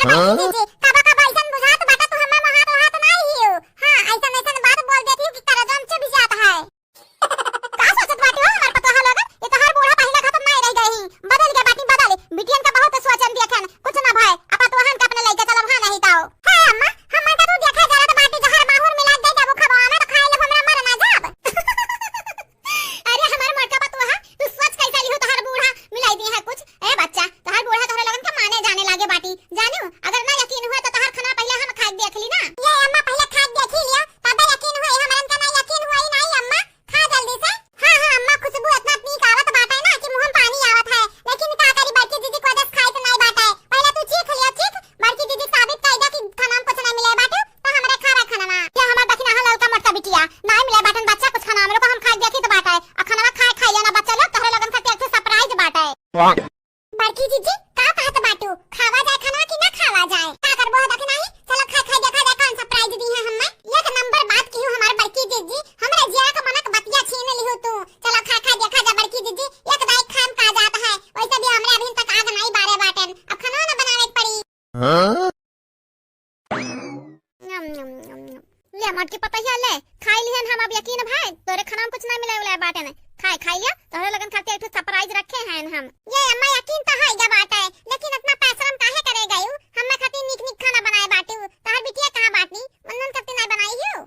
हाँ? जी, जी, कबो, कबो अइसन बुझात बाटे, तू हमें मोहात, वहात नाहीं हियो। हाँ, अइसन, अइसन बात बोल देत हियो कि करजवा में चुभ जात है। का सोचत बाटी हो हमार पतोहा लोगन? ये तोहार बूढ़ा पहिला खातिर नाहीं रह गए ही। बदल गए बाटी, बदल। बिटियन का बहुत सोचन देखन, कुछ ना भय। अब पतोहन का अपने लइके चलब, हाँ नाहीं ताओ। हे अम्मा, हमन का तू देखा जरत बाटी, जहर माहुर मिला दे देबू खबवा में, तो खाए ले हमरा मर ना जाब। अरे हमार मोटका पतोहा, तू सोच कैसे लिहो, तोहार बूढ़ा मिलाई दी है कुछ। ए बच्चा, तोहार बूढ़ा तोहरे लोगन के माने जाने लागे बाटी, जानू? अगर ना यकीन हुए तो तोहार खाना पहले हम खा के देख ली ना। ये अम्मा पहले खा के देखी लिया, तबे यकीन हुए, हमरन का ना यकीन हुए, नहीं अम्मा, खा जल्दी से। हाँ, हाँ अम्मा, खुशबू इतना नीक आवत बाटे ना कि मुंह में पानी आवत है, लेकिन का करी, बड़की दीदी को वजह से खाई तो नहीं बाटे। पहले तू चीख लिया, चीख, बड़की दीदी साबित कर दे कि खाना में कुछ नहीं मिले बाटे, तो हमरे खावे खाना में। ये हमार दखिना है ललका मोटका बिटिया, नहीं मिले बाटन बच्चा कुछ खाना में, लोग हम खा के देखी तो बाटे, और खाना खा, खा लेना बच्चा लोग, तोहरे लोगन खातिर एक ठे surprise बाटे। बड़की जीजी, का कहत बाटू? खावा जाए खाना कि ना खावा जाए? का करबो हो दखिनाही? चलो खाए खाए देखा जाए कौन surprise दी है हमें। एक नंबर बात की हूँ हमार बड़की जीजी, हमरा जिया का मनक बतिया छीन लिहू तू। चलो खाए खाए देखा जाए बड़की जीजी, एक दाई खाम का जात है। वैसे भी हमरे अभी तक आग नहीं बारे बाटन, अब खाना ना बनावे के पड़ी। हाँ? यम, यम, यम, यम। ले, मोटकी पतोहिया ले, खाई लिहन हम, अब यकीन भाई, तोरे खाना में कुछ ना मिले उले बाटे ने। खाए, खाई लिया, तोहरे लोगन खातिर एक ठो surprise रखे हैं हम। ये अम्मा यकीन तो है गा बाटे, लेकिन इतना पैसा हम काहे करे गयू? हमें खातिर नीक नीक खाना बनाए बाटू, तोहर बिटिया कहाँ बाटी? उन्हन खातिर नहीं बनाई हो?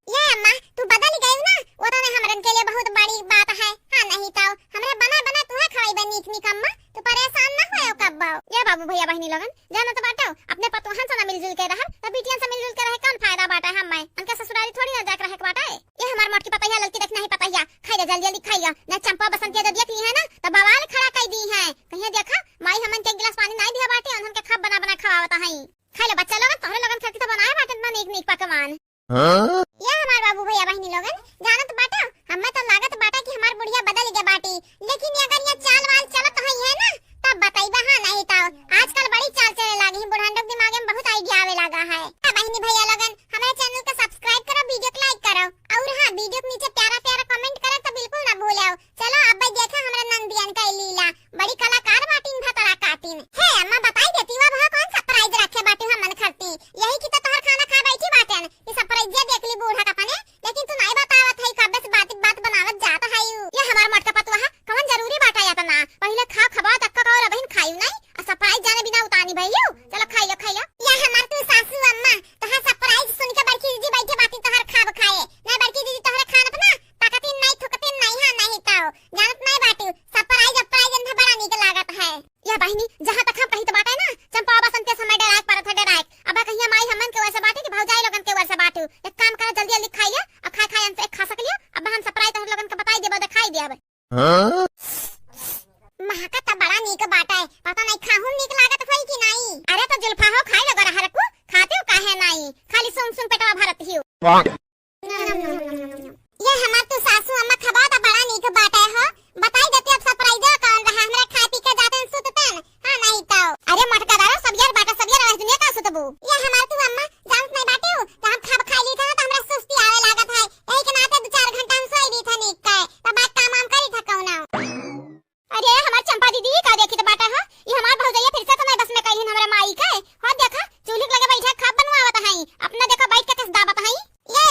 ये अम्मा, तू बदल गई ना, वो तो ने हमरन के लिए बहुत बड़ी बात है। हाँ, नहीं तो हमरे बना बना तुहे खवाई बा नीक नीक अम्मा, तू परेशान ना होयो कब्बो। ये बाबू भैया बहिनी लोगन, जानत बाटो, अपने पतोहन से ना मिलजुल के रहब, तो बिटियन से मिलजुल के रहे कौन फायदा बाटे हमें? उनके ससुरारी थोड़ी ना जाके रहे के बाटे। ये हमार मोटकी पतोहिया, ललकी दखिनाही पतोहिया, खाई ले जल्दी जल्दी खाई ले, ना चंपा बसंतिया जब देख ली है ना, तो बवाल खड़ा कर दी है। कहिए देखा, माई हमन के एक गिलास पानी नहीं दिया बाटे, उन्हन के खाब बना बना खवावत हई। खाई ले बच्चा लोगन, तोहरे लोगन खातिर तो बनाए बाटे इतना नीक नीक पकवान। हाँ? ये हमार बाबू भैया बहिनी लोगन, जानत बाटा, हमें तो लागत बाटा कि हमार बुढ़िया बदल गए बाटी, लेकिन ये अगर ये चाल वाल चलत हुई है ना, तब बताइबा, हाँ नहीं तो। आजकल बड़ी चाल चले लागी है, बुढ़ांडो के दिमाग में बहुत idea आवे लागा है। हाँ बहिनी भैया लोगन, हमारे channel के subscribe करो, video को like करो, और हाँ, video के नीचे प्यारा प्यारा comment करे तो बिल्कुल ना भूलो। चलो अब देखा हमरा नंदियन का लीला, बड़ी कलाकार बाटिन भतरा काटिन। हे अम्मा, बताई देती अब कौन surprise रखे बाटू हमन खातिर, यही की तो तोहर खाना खा बैठी बाटन, ये surprise देख ली बूढ़ा का पने, लेकिन तू नहीं बतावत है, कब्बे से बात बात बनावत जात है यू। ये हमार मोटका पतोहा, कौन जरूरी बाटा या तना, पहले खा खबा तक का और अबहिन खायू नहीं, आ surprise जाने बिना उतानी भइयू। चलो खाई लो, खाई लो। ये हमार तू सासू अम्मा, तोहार surprise सुन के बड़की दीदी बैठे बाटी तोहर खाब खाए, नहीं बड़की दीदी तोहरे खान अपना ताकतिन नहीं, थुकतिन नहीं, हाँ नहीं तो। जानत नहीं बाटू, surprise, surprise इनका बड़ा नीक लागत है। या बहिनी, जहाँ तक हम कहित बाटे ना, चंपा बसंते समय डराए परत है, डराए। अब कहिया माई हमन के वैसे बाटे कि भौजाई लोगन के वैसे बाटू। एक काम करा, जल्दी जल्दी खाई लिया, अब खाए खाए हमसे एक खा सक लिया, अब हम surprise तोहर लोगन के बताई देबो, दिखाई देब। हाँ? महका त बड़ा नीक बाटे, पता नहीं खाहू नीक लागत होई कि नहीं। अरे तो जुल्फा हो, खाई लो गरहर को, खाते हो काहे नहीं, खाली सुन सुन पेटवा भरत हियो। ये हमार तू सासू अम्मा खबा त बड़ा नीक बाटे हो। बताई देती अब surprise कौन रहा, हमरा खाए पी के जाते सुतते न। हाँ नहीं तो। अरे मोटका दादा, सब यार बाटा, सब यार आज दुनिया का सुतबू। ये हमार तू अम्मा जानत नहीं बाटे हो, तो हम खाब खाई ली था ना तो हमरा सुस्ती आवे लागत है। यही के नाते दो चार घंटा हम सोई ली था नीक के। तब बात काम वाम करी था कौन। अरे हमार चंपा दीदी का देखी तो बाटा हो, ये हमार भौजैया फिर से तो नहीं बस में कही हमरा माई के। हो देखा चूल्ही के लगे बैठा खाब बनवावत हई, अपना देखा बैठ के कस दाबत हई। ये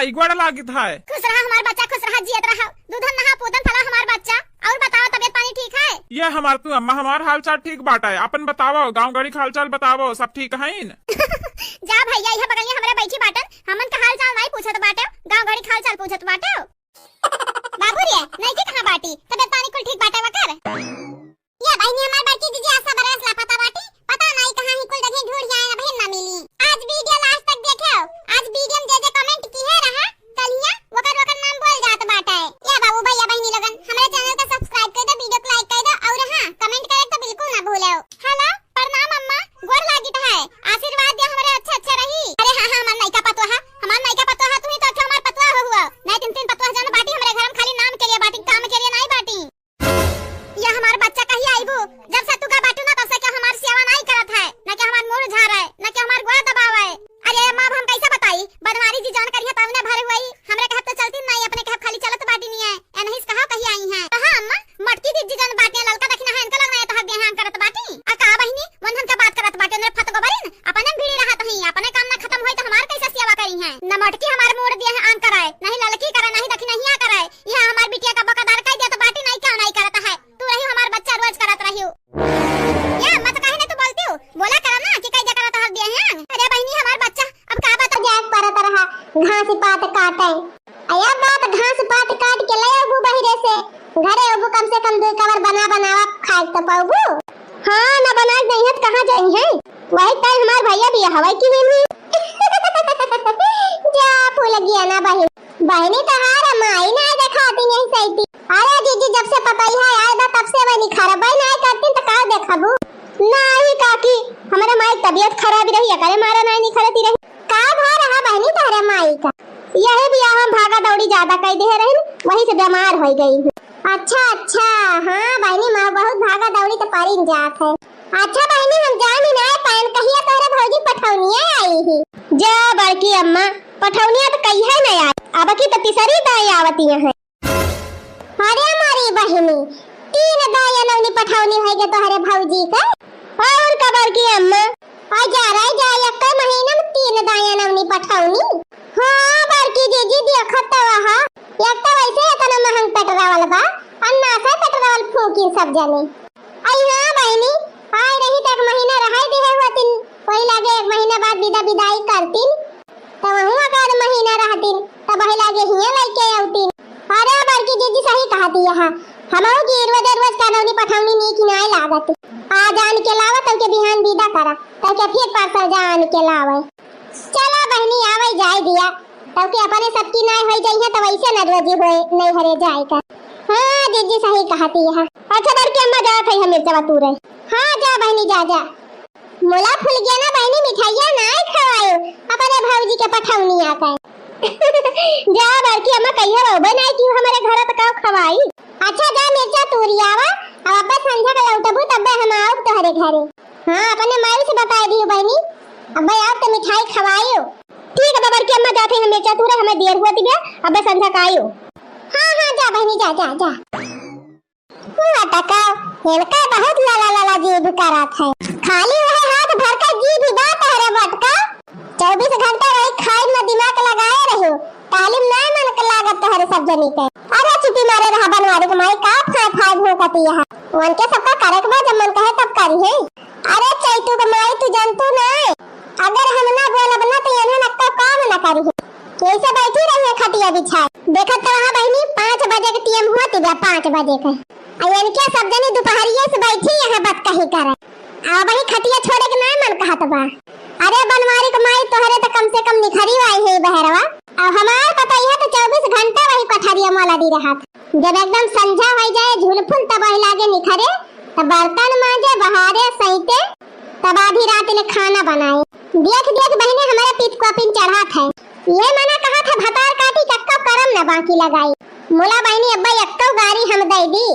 ई गोड़ लागित है। खुश रहा हमार बच्चा, खुश रहा, जियत रहा। दूधन नहा पूतन फला हमार बच्चा। और बताओ, तबियत पानी ठीक है? ये हमार तू अम्मा, हमार हाल चाल ठीक बाटे। अपन बताओ, गाँव गड़ी के हाल चाल बताओ, सब ठीक है न? जा भैया, यह बगलिया हमरे बैठी बाटन, हमन का हाल चाल नाई पूछत बाटे, गाँव गड़ी के हाल चाल पूछत बाटे। बाबू रे, नइकी कहाँ बाटी? तबियत पानी कुल ठीक बाटे वकर? ये बहिनी हमार बड़की दीदी आशा बरस लापता बाटी, पता नाई कहाँ ही कुल जगह ढूंढ आए, अबहिन ना मिली। आज वीडियो लास्ट तक देखे हो, आज वीडियो में जे जे कमेंट किहे रहा, कलिया वकर वकर नाम बोल जात बाटे। ये बाबू भैया बहिनी लोगन, हमरे चैनल का सब्सक्राइब कर दो, वीडियो को लाइक कर दो और हाँ, कमेंट करे तो बिल्कुल ना भूलो। हेलो, प्रणाम अम्मा, गोड़ लागित है, आशीर्वाद दे हमरे अच्छे अच्छे रही। अरे हाँ हाँ, हमार नइका पतोहा, हमार नइका पतोहा, तू ही तो अच्छा हमार पतोहा हो हुआ, नहीं तीन तीन पतोहा जन बाटी हमरे घर में, खाली नाम के लिए बाटी, काम के लिए नहीं बाटी। या हमार बच्चा कहिया आइबू? जब से तू का बाटू ना, तब से क्या हमार सेवा नाई करत है, ना क्या हमार मूड़ झारे, ना क्या हमार गोड़ दबावे। अरे माँ, अब हम कैसे बताई? बनवारी जी जौन करिए तब ने भर हुई। हमरे कहब तो चलती नाई, अपने कहब खाली चलत बाटी नहीं है। ए नहीं कहा कहिया आई हैं। कहा अम्मा, मटकी दीदी जौन बाटे ललका दखिना है, इनका लगना है तो हक देहां करत बाटी। आ का बहिनी, वंदन का बात करत बाटे, उन्हें फत गोबरिन, अपने में भिड़ी रहत ही, अपने काम ना खत्म होई तो हमार कैसे सेवा करी हैं? न मटकी हमार मूड़ दिए हैं आन कराए, नहीं ललकी करे, नहीं दखिनहिया करे। यहाँ हमार बिटिया का बकदार कह दिया तो बाटी नहीं क्या नहीं करत है। तू रही हमार बच्चा रोज करत रही। ये अम्मा तो काहे नहीं तू बोलती हो? बोला करा ना कि कह दिया करत हक दिए हैं। अरे बहिनी हमार बच्चा अब का बता जाए करत रहा, घास पात काटे। अया बात घास पात काट के ले आबू बहिरे से, घरे आबू कम से कम दो कवर बना बनावा खाए तो पाबू। हाँ ना बनाए नहीं है तो कहाँ जाई है? वही कल हमार भैया भी हवाई की हुई। जा फूल गया ना बहिन। बहिनी तहार माई ना देखाती नहीं सही। अरे जीजी, जब से पतोहिया आए बा तब से वही निखरबे नहीं करती तो का देखबू? नहीं काकी, हमारे माई तबियत खराब रही, एकरे मारा नहीं निखरती रही। का भा रहा बहिनी तहरे माई का? यही बियाह में भागा दौड़ी ज्यादा कर दे रही, वही से बीमार हो गई। अच्छा अच्छा, हाँ बहिनी माँ बहुत भागा दौड़ी तो परिन जात है। अच्छा बहिनी हम जानी ना पायन कहिया तोहरे भौजी पठौनिया आई ही। जा बड़की अम्मा, पठौनिया तो कहिया नहीं आई, अब की तो तीसरी दाई आवती है। अरे हमारी बहिनी, तीन दाई अनौनी पठौनी होई गे तोहरे भौजी के। और का बड़की अम्मा? आ जा रे जा, एक महीना में तीन दाई अनौनी पठौनी। हाँ बड़की जीजी देखत तो वहा, एक तो वैसे इतना महंग पेट्रोल बा, अन्ना से पेट्रोल फूकी सब जने। आई हाँ बहिनी, आए रही तो एक महीना रहाई दिहे हुआ तीन, वही लागे एक महीना बाद विदा विदाई करतीन। तो वहू अगर महीना रहतीन, तो वही लागे हियाँ लइके अउतीन। अरे बड़की जीजी सही कहती है, हमहू की रोज रोज करौनी पठौनी नीक नाय लागत। आज आन के लावा, तब के बिहान विदा करा, तब के फिर परसों जा आन के लावे। चला बहिनी, आवे जाए दिया, तब के अपने सबकी नाय होई जाई है, तो वैसे न रोजी होए नहीं हरे जाए का। हाँ जीजी सही कहती है। अच्छा बड़की अम्मा जात है, हम मिर्चवा तूरे। हाँ जा बहिनी जा जा। मुला फूल गया ना बहिनी, मिठाइया नाय खवायो अपने भौजी के पठौनिया का। जा बड़की अम्मा कहिया रोबे नाय की हमारे घर तो का खवाई। अच्छा जा मिर्चा तूरी आवा, अब अब्बे संझा के लौटबू तब्बे हम आउब तोहरे घरे। हाँ अपने माई से बताए दियो बहिनी, अब्बे आउब तो मिठाई खवायो। ठीक है बड़की अम्मा जाते हैं मिर्चा तूरे, हमें देर हुआ तिबे, अब्बे संझा का आयो। हाँ हाँ जा बहिनी जा जा जा। हुआ तका, इनका बहुत लाला लाला जीभ करत है। खाली वह हाथ भर का जीभ बा तहरे बटका। चउबीस घंटा वही खाए में दिमाग लगाए रहो। तालीम ना मन के लागत तहरे सब जनी के। अरे चुपी मारे रहा बनवारी के माई, का फाय फाय भूकती है। उनके सबका करे के बा, जब मन कहे तब करी है। अरे चैतू के माई तू जनतू ना, अगर हम ना बोलब ना तो इन्हें नक्का काम ना करी है। कैसे बैठी रही है खटिया बिछाए। देखत तो वहाँ बहिनी पाँच बजे के टीएम हुआ तिबे, पाँच बजे के। आ इनके सब जनी दोपहरिये से बैठी यहाँ बात कही करे। आ वही खटिया छोड़े के ना मन कहत बा। अरे बनवारी के माई तोहरे तो कम से कम निखरी आई है बहरवा। अब हमार पतोहिया तो चउबीस घंटा वही कोठरिया में लदी रहत। जब एकदम संझा हो जाए झुलफुल तब वही लागे निखरे, तब बर्तन मांजे बहारे सहिते, तब आधी रात ले खाना बनाए। देख देख बहिनी हमारे पीत कोपिन चढ़त है। ये मना कहा था भतार काटी कक्का करम न बाकी लगाई। मुला बहिनी अब्बा यक्को गारी हम दे दी,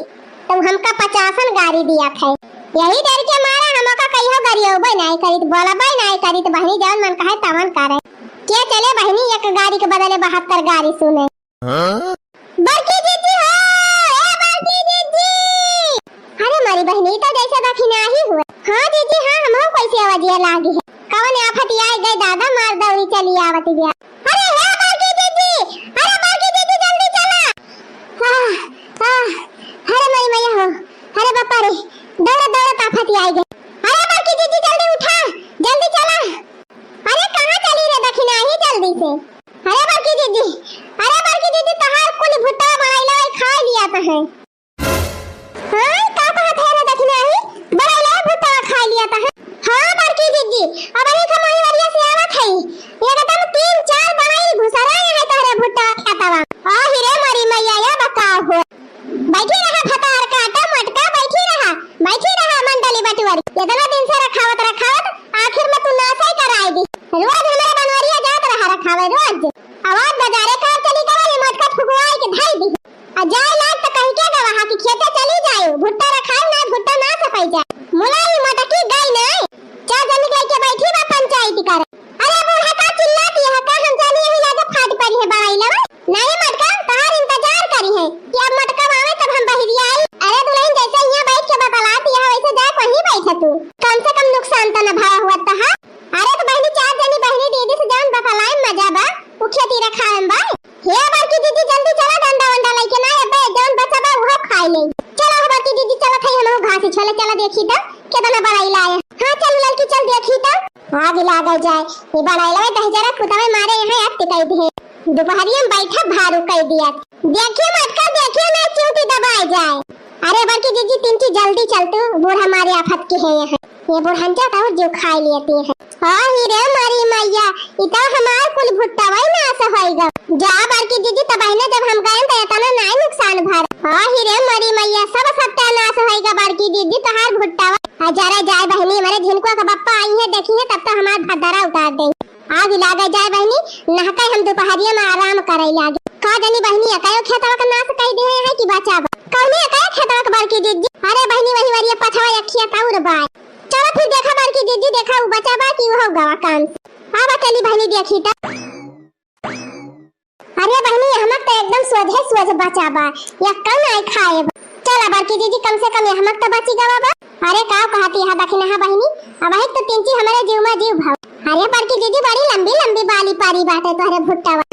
तुम हमका पचासन गारी दिया थे। यही डर के मारा हमका कहियो गरियोबे नाई करित, बोलबे नाई करित, बहिनी जवन मन कहे तवन करे। के चले बहिनी एक गारी के बदले बहत्तर गारी सुने। हाँ? बड़की जीजी हो, ए बड़की जीजी। अरे मारी बहिनी तो जैसे दखिना ही हुए। हाँ जीजी हाँ, हम कैसे आवाजिया लागी है। कवन आफत आई गए दादा, मार दौड़ी चली आवत गया। अरे हे बड़की जीजी, अरे बड़की दीदी, अरे बड़की दीदी, तहार कुल भुट्टा बनैला खाइ लियात है। हाँ, का कहत है रे दखिनाही? बनैला भुट्टा खाइ लियात है। हाँ बड़की दीदी, अबहीं हम वही वरिया से आवत है, एकदम तीन चार बनैल भुसरा है तहरे भुट्टा खेतवा। आहि रे मोरी मैया, या बताओ हो। बैठी रहा भतार काटा मोटका, बैठी रहा, बैठी रहा मंडली बटुअरी। इतना दिन से रखावत रखावत आखिर में तू नासै कराइ दी। रोज हमरे बनवरिया जात रहा रखावे, रोज। आवाज बजारे कार चली गवा, ये मोटका फुकवाई के धई दी। आ जाए लाग त कहि के गवा हा कि खेते चली जाए, भुट्टा रखाए ना, भुट्टा ना सफाई जाए। मुलाई मोटकी गई नहीं, चार जनी गई के बैठी बा पंचायती करे। अरे बूढ़ा का चिल्लाती है का? हम जानी यही लागे फाट पड़ी है बड़ाई लवा। नहीं मटका, तोहार इंतजार करी है कि अब मटका आवे तब हम बहिरी आई। अरे दुल्हन जैसे यहाँ बैठ के बतलाती है वैसे जा कहीं बैठे तू। कम से कम नुकसान तो न भवा हुआ तहा। अरे तो बहनी चार जनी बहनी दीदी से जौन बतलाए मजा बा, उ खेती रखावे में बा। हे बड़की दीदी जल्दी चला डंडा वंडा लेके ना अबे जौन बचा बा उहो खाए ले। चला हो बड़की दीदी चला थाई हम घास छोले चला देखी तो केतना बड़ाई लाए। हाँ चल ललकी चल देखी तो। आग लागल जाए, ये बड़ाइलवा दहिजरा कुतवे मारे यहाँ अति कई दिए। दुपहरिया में बैठा भारू कई दिया। देखिए मटका, देखिए ना चूटी दबाए जाए। अरे बड़की जीजी तिनकी जल्दी चल तू, बूढ़ा मारे आफत के है यहाँ। ये बुढ़ंचा तो और जो खाए लेती है। हाँ ही रे मारी मैया, इ तो हमार कुल भुट्टा वही नाश होएगा। जा बड़की जीजी तब बहने जब हम गए तो इतना नाई नुकसान भर। हाँ ही रे मारी मैया, सब सत्यानाश होएगा बड़की जीजी तोहार भुट्टा। आ जरा जाए बहनी, हमारे झिनकुआ का बप्पा आई है, देखी है, तब तो हमार भदरा उतार दे। आग लागे जाए बहनी, नहके हम दुपहरिया में आराम करे लागे। का जानी बहनी, अकायो खेतवा का नाश कई दे है कि बचा बा? कौने अकायो खेतवा का बड़की दीदी? अरे बहनी, वही वरिया पछवा अखिया तौर बाय। चलो फिर देखा बड़की दीदी, देखा उ बचा बा कि उहो गवा काम से। आवा चली बहनी देखी त। अरे बहिनी, यहमक त एकदम सोझे सोझ बचा बा, यक्कन नाई खाए बा। चला बड़की जीजी, कम से कम यहमक त बची गवा बा। अरे का कहती है दखिनहा बहिनी, अबहिक त तिनची हमरे जीव मा जीव भाव। अरे बड़की जीजी, बड़ी लंबी लंबी बाली पारी बाटे तोहरे भुट्टा बा।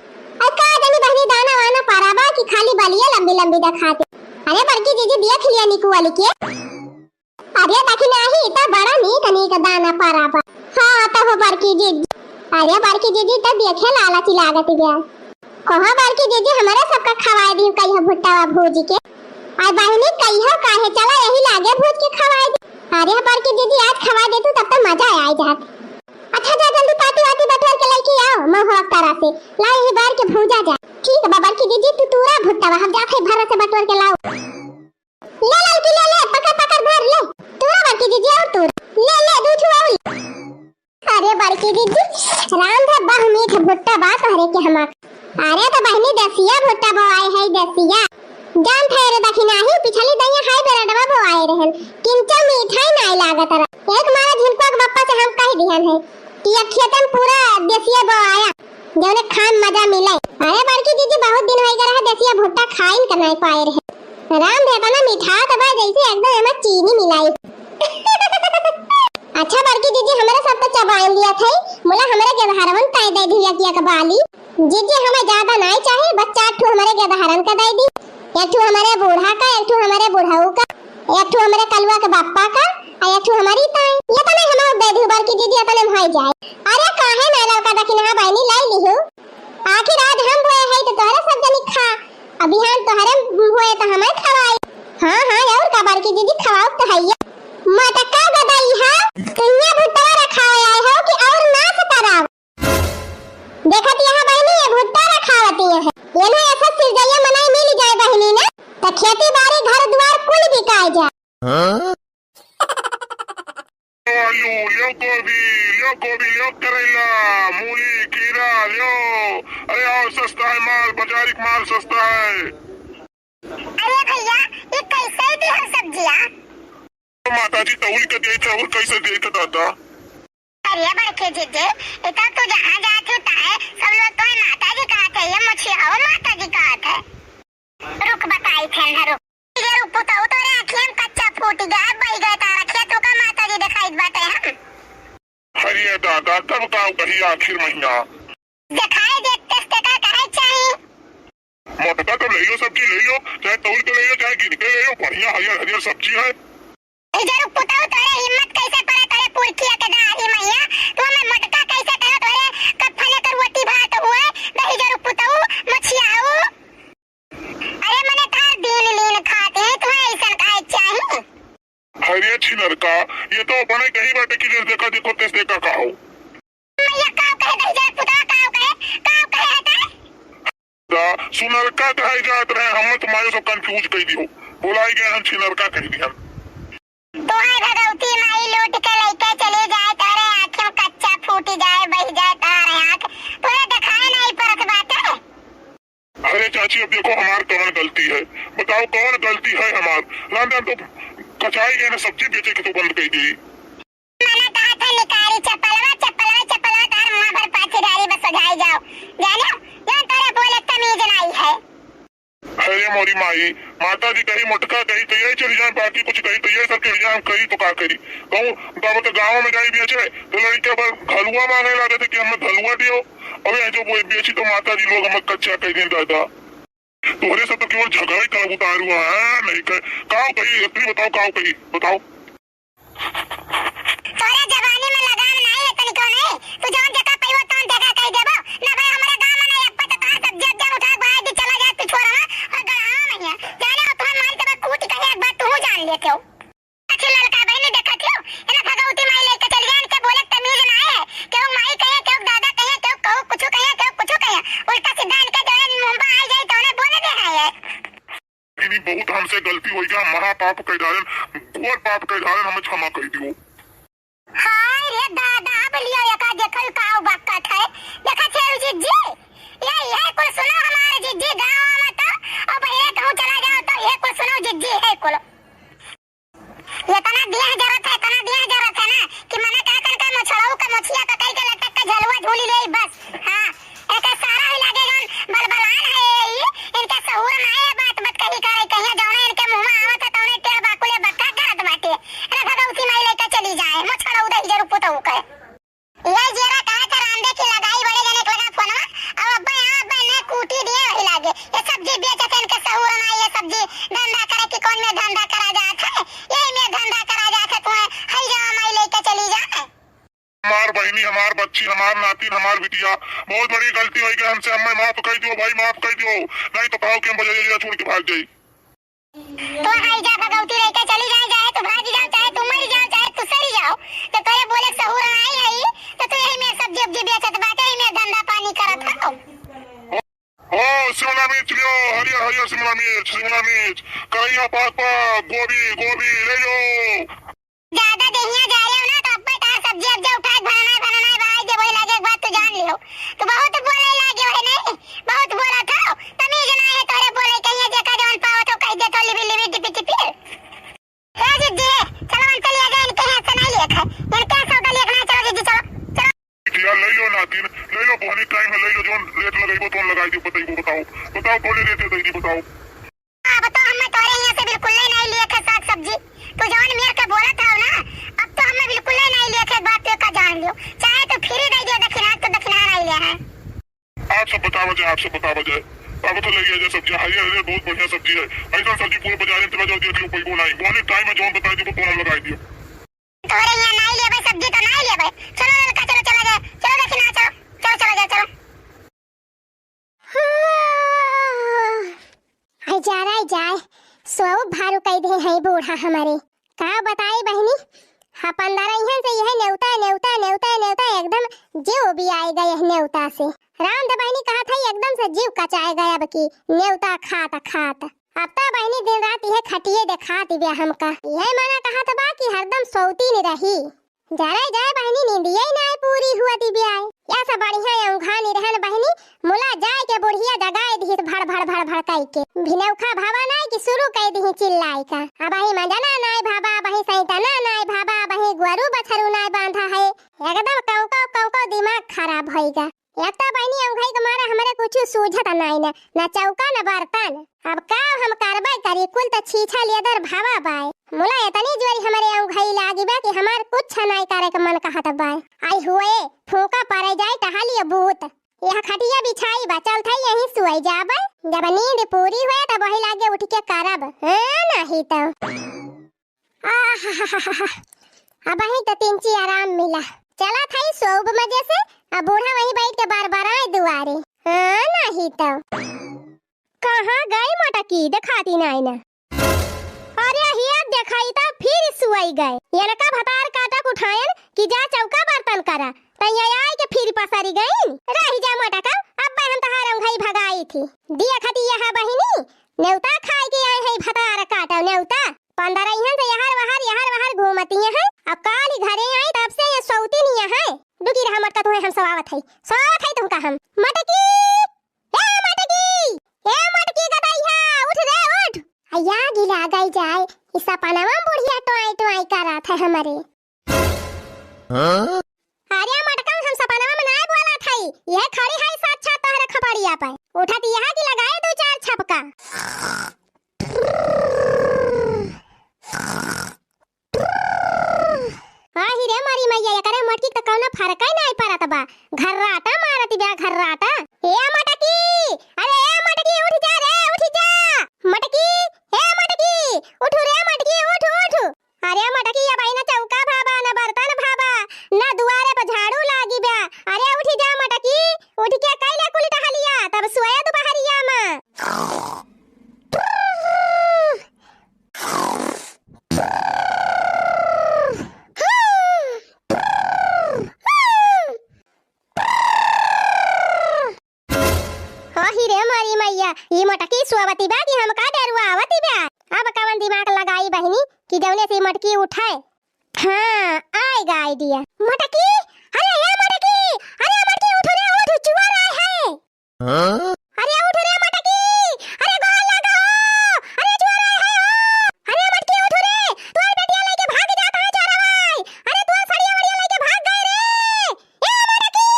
अरे का जानी बहिनी, दाना वाना पारा बा कि खाली बलिए लंबी लंबी देखाते। अरे बड़की जीजी, देख लिया निकुअल के। अरे दखिनही, ई त बड़ा नीक नीक दाना पारा बा। हाँ, त हो बड़की जीजी। अरे बड़की जीजी, त देखे लालची लागत बा। कहो बड़की जीजी, हमरे सबका खवाए दी कहियो भुट्टावा भूज के। आ बहिनी, कहियो काहे, चला यही लागे भूज के खवाए दी। अरे बड़की जीजी, आज खवाए दे तू, तब तो मजा आ जात। अच्छा जा जल्दी पाती वाती बटोर के लेके आओ, महुआ तरह से। ला यही बार के भूजा जा। ठीक बा बड़की जीजी, तू तूरा भुट्टावा, हम जात है भर से बटोर के लाओ। ले ललकी, ले, ले, पकड़, पकड़, धर, ले। तूरा बड़की जीजी, और तूरा। ले, ले, दू ठो और ले। अरे बड़की जीजी, राम धब्बा मीठ भुट्टा बा तोहरे के हमार। अरे तो बहिनी, देसिया भुट्टा बोआए है, देसिया। जान थे रे दखिनही, पिछली दइया हाई बेरडवा बोआए रहन, किंचो मीठा ही नाई लागत रहा। एक मारा झिनकुआ के बप्पा से हम कह दिहन है कि अब खेतन पूरा देसिया बोआया। जौने खाए में मजा मिले। अरे बड़की जीजी, बहुत दिन होइ गए रहे देसिया भुट्टा खाइन के नाई पाए रहे। राम रे, इतना मिठात बा जैसे एकदम एमा चीनी मिलाई। अच्छा बड़की जीजी, हमरे सब तो चबाइन लिया थे, मुला हमरे गेदहरवन ताई दे दिया कि एक बाली। जीजी, हमें ज्यादा नाई चाहे, बस चार ठो हमरे गेदहरन का दे दी, एक ठो हमरे बूढ़ा का, एक ठो हमरे बुढ़ऊ का, एक ठो हमरे कलुआ के बापा का, और एक ठो हमारी ताई। ये तो नहीं हम दे दी बड़की जीजी, इतने में हो जाए। अरे काहे ना लड़का दखिनहा बहिनी लाई लिहू। आखिर आज हम बोए है तो तोहरे सब जनी खा, अब बिहान तोहरे बोए तो हमें खवाई। हाँ, हाँ, और का बड़की दीदी खवाओ तो है ये। मटका गदई है, कन्या भुट्टा रखावे आए हो कि और नाश कराओ? देखत यहाँ बहिनी ये भुट्टा रखावती है, ये ना ऐसा सिरजैया मनाई मिल जाए बहिनी ना, तो खेती बाड़ी घर द्वार कुल बिकाए जाए। हाँ? आलू, ल्यो गोभी, ल्यो गोभी, ल्यो करेला, मूली, खीरा, ल्यो। अरे आओ, सस्ता है माल, बाजारिक माल सस्ता है। अरे भैया, ये कैसे दी हम सब्जियाँ? माता जी तौल के देत है और कैसे देत है दादा? अरे बड़के जीजी, इतना तू जहाँ जात हो ताहे, सब लोग तो माता जी कहत है, ये मुछिया हो माता जी कहत है। रुक बताई थे ना, रुक। ये रुक पुतऊ, तोरे अखियन कच्चा फूट गया, बही गए तारा खेत, ओका माता जी दिखाई बाटे हम। अरे दादा, तब का कही आखिर महीना? दिखाई देते ते का कहे चाहिए? मोटका तो ले लो, सब्जी ले लो, चाहे तौल के ले लो, चाहे गिन के ले लो, बढ़िया हरियर हरियर सब्जी है। ए जरू पुतऊ, तोरे हिम्मत कैसे पड़े, तोरे पुरखिया के दाही मैया, तू हमें मोटका कैसे कहो, तोरे कफले के रोटी भात हुए, ये तो अपने कहीं बाटे कि जैसे देखा देखो तैसे का कहो। मैया काव कहे दहिजर पुतवा, काव कहे, काव कहे हटे? दा, सुनरका कहे जात रहे, हम तो मायो सब confuse कइ दियो। बोलाई गए हम छिनरका कह दिहन। तोहरे भगवती माई लूट के लइके चली जाए, तोहरे आँखी में कच्चा फूटी जाए, बही जाए तोहरे आँख, तोहरे देखाए नाहीं परत बाटे। अरे चाची, अब देखो हमार कवन गलती है, बताओ कवन गलती है हमार? रामधन तो कचाई गए ना, सब्जी बेचे के तो बंद कइ दी। मना कहा था निकारी चप्पलवा, चप्पलवा, चप्पलवा, तार मुँह भर पाछे डारी बस सजाई जाओ। जानो, जौन तोरे बोले तमीज नाई है। अरे मोरी माई, माता जी कही मोटका कही तो यही चली जाए, बाकी कुछ कही तो यही सब चली जाए, हम कही तो का करी? कहूँ तब तो गाँव में जाई बेचे तो लड़के बस धलुआ मांगे लागे थे कि हमें धलुआ दियो। अब यहाँ जो वो बेची तो माता जी लोग हमें कच्चा कह दें दादा। तोहरे सब तो केवल झगड़ा ही करब उतारू है, नहीं कह, काव कही, इतनी बताओ, काव कही, बताओ। तोरे जवानी में लगाम नाई है तनिको नहीं, तू जौन जगह पइबो तौन जगह कह देबो। ना भाई, हमारे गाँव में नहीं, अब तो तार सब्जी अब जब उठा के भाई दी चला जाए तू छोरवा और गड़ावा में है। जाने हो तुम्हारे माई के बाद कूट कहे एक बात तू जान लेते हो। अच्छी ललका बहनी देखत हो, इन्हें भगवती माई लेके चली गई, इनके बोले तमीज ना है। केहू माई कहे, केहू दादा कहे, केहू, केहू कुछ कहे, केहू कुछ कहे। उल्टा सीधा इनके जो है मुंह में आ जाए तो उन्हें बोले दे है। इन्हीं बहुत हमसे गलती होइ गया, महापाप कह डालन, घोर पाप कह डालन, हमें क्षमा कर दियो। हाय रे दादा, अब लियो एका देखल काव बक्कत है। देखत है जिज्जी, ये, ये कुल सुनो हमारे जिज्जी गाँव में तो, अब ये कहूँ चला जाओ तो ये कुल सुनो जिज्जी है कुल। इतना देह जरत है, इतना देह जरत है ना कि मने कहा तन का मोछड़ऊ का मोछिया पकड़ के लटक के झलुआ झूली ले बस। हाँ, एके सारा ही लागे जौन बलबलान है ये, इनके सहूर ना है, बात मत कही करे, कहिया जौने इनके मुँह में आवत है तौने टेढ़ बाकुले बक्का करत बाटे। अरे भगवती माई लेके चली जाए, मोछड़ऊ दही जरू पुतऊ के। ये जेरा कहा था रामदे की लगाई बड़े जने के लगा फोनवा, अब अब्बा यहाँ अब्बा ने कूटी दिए वही लागे। ये सब्जी बेचत है इनके सहूर ना, ये सब्जी धंधा करे कि कौन में धंधा करा जात है, यही में धंधा करा जात है, तुम्हें हई जावा माई लेके चली जाए। हमार बहिनी, हमार बच्ची, हमार नातिन, हमार बिटिया, बहुत बड़ी गलती होइ गई हमसे, हमें माफ कर दियो भाई, माफ कर दियो, नहीं तो पाओ कि हम बजरिया छोड़ के भाग जाई। तो हाई जा भगवती लेके चली जाए, जाए तो भाग जाओ, चाहे तू मर जाओ, चाहे तू सरी जाओ, तो तोरे बोले सहूर आई है, तो तू यही में सब्जी उब्जी बेचत बाटे, यही में धंधा पानी करत हो। ओ शिमला मिर्च लियो, हरियर हरियर शिमला मिर्च, शिमला मिर्च, करैया पात पात, गोभी, गोभी ले लो। ज्यादा देहिया जा रहे हो ना, तो अब्बे तार सब्जी अब्जी उठा के भनना, भनना, भाई दे, वही लागे एक बात तू जान लियो। तू बहुत बोले लागे हो, नहीं? बहुत बोला था, तमीज ना है तोरे बोले, कहिए जेका जवन पावत हो, कह दे तो लिबी, लिबी, टिपी, टिपी। हे जिज्जी, चलो हम चलिए गए, इनके यहाँ से नहीं लेख है, इनके यहाँ सौदा लेख नहीं, चलो जिज्जी, चलो, चलो। यार, ले लो नातिन, ले लो, बहुत टाइम है, ले लो, जौन रेट लगइबो, तौन लगाई दियो, बताइबो, बताओ, बताओ, कौन रेट है, दीदी, बताओ। अब तो हमें तोरे यहाँ से बिल्कुल नहीं, नहीं लिए थे साग सब्जी। तू जौन मेर के बोलत हव ना, अब तो हमें बिल्कुल नहीं, नहीं लिए थे, बात तो का जान लियो। चाहे तू फ्री दे दियो दक्षिणा, तो दक्षिणा नहीं लिया है। आप सब बतावा जाए, आप सब बतावा जाए। अब तो ले लिया जाए सब्जी, हरियर हरियर बहुत बढ़िया सब्जी है। ऐसा सब्जी पूरे बाजार में चला जाओ, देख लो, कोई को नहीं। बोले टाइम में जौन बताई दियो, तो हम लगाई दियो। तोरे यहाँ नहीं लेबे सब्जी तो नहीं लेबे। चलो ललका, चलो चला जाए, चलो दक्षिणा, चलो, चलो चला जाए, चलो। हाँ। आई जा रहा जाए, सौ भारू कह दे हैं बूढ़ा हमारे। का बताई बहिनी, अपन दरइहन से यह नेवता, नेवता, नेवता, नेवता एकदम जीव भी आए गए यह नेवता से। राम दे बहिनी कहा था एकदम से जीव कचाए गए अब की नेवता खात खात। अब तो बहिनी दिन रात यह खटिए देखात बिया हमका। यह मना कहा था बा कि हरदम सौती नहीं रही। जरे जाए बहिनी, नींदिया ही नाय पूरी हुआ दिव्याय। या सब बढ़िया औंघा निरहन बहिनी, मुला जाए के बुढ़िया जगाए दिहिस भड़ भड़ भड़ भड़ कई के। भिनौखा भावा नाय कि शुरू कई दिही चिल्लाई का। अबही मंजना नाय भावा, अबही सैतना नाय भावा, अबही गोरू बछरू नाय बांधा है। एकदम कौको कौको दिमाग खराब होइगा। एक तो बहिनी औंघई के मारे हमरे कुछ सूझत नाय न, न चौका न बर्तन। अब का हम करबे करी, कुल त छीछा लेदर भावा बाय। मुला इतनी जोरी हमरे औंघई लागी बा कि हमार कुछ नाय करे के मन कहत बाय। आई हुए, फूंका परे जाए टहलिए बूत। यह खटिया बिछाई बा, चल थे यहीं सोई जाबे। जब नींद पूरी हुए तब वही लागे उठ के करब। हाँ, नहीं तो। आहाहाहा। अब वहीं तो तिनची आराम मिला। चला था सोब मजे से, अब बूढ़ा वहीं बैठ के बार बार आए दुआरे। हाँ, नहीं तो। कहाँ गए मोटकी, देखाती नाय ना। अरे हिया देखाई तो फिर सुआई गए। एनका भतार काटक उठायन कि जा चौका बर्तन करा, त ये आइके फिर पसरि गइन। रहि जा मोटका, अब्बै हम तोहार औंघई भगाइत ही। दिया खतिया है बहिनी, नेउता खाइके आए हैं भतार काटउ नेउता। पंद्रहियन से यहर वहर, यहर वहर घूमतिया हैं। अब काली घरे आई तब से ये सौतिनिया हैं। रुकी रहा मोटका, तुहैं हम सवावत है, सवावत है तुमका हम। मटकी, ए मटकी, ए मटकी गदइहा, उठ रे उठ। अया गिला गई जाए, ई सपनवा में बुढ़िया टोआई टोआई करत है हमरे। हाँ? अरे मटका, हम सपनवा में नाय बोलत हई, ये खड़ी है साक्षात तोहरे खपड़िया पे। उठत यह कि लगाए दू चार छपका। आही रे मोरी मैया, एकरे मोटकी के त कौनो फरकै नाय परत बा। घर्राटा मारत बा, घर्राटा। ए मटकी, अरे ए मटकी, उठ जा रे, उठ जा। मटकी, ए मटकी, उठ रे मटकी, उठ, उठ। अरे मटकी, अब ना चौका भाबा, ना बर्तन भाबा, ना दुआरे पर झाड़ू लागी बा। अरे उठ जा मटकी, उठ के कइले कुल टहलिया, तब सोए दुपहरिया में। आही रे मोरी मैया, ई मोटकी सोवती बा कि हमका डेरवावती बा? अब कवन दिमाग लगाई बहिनी कि जौने से ई मोटकी उठे? हाँ, आइगा idea। मोटकी, अरे ए मोटकी, अरे मोटकी उठ रे उठ, चोर आए हैं। हाँ? अरे उठ रे मोटकी, अरे गोड़ लगा हो, अरे चोर आए हैं हो। अरे मोटकी उठ रे, तोर बेटिया लेके भाग जात है चोरवा। अरे तोर सड़िया वड़िया लेके भाग गए रे। ए मोटकी।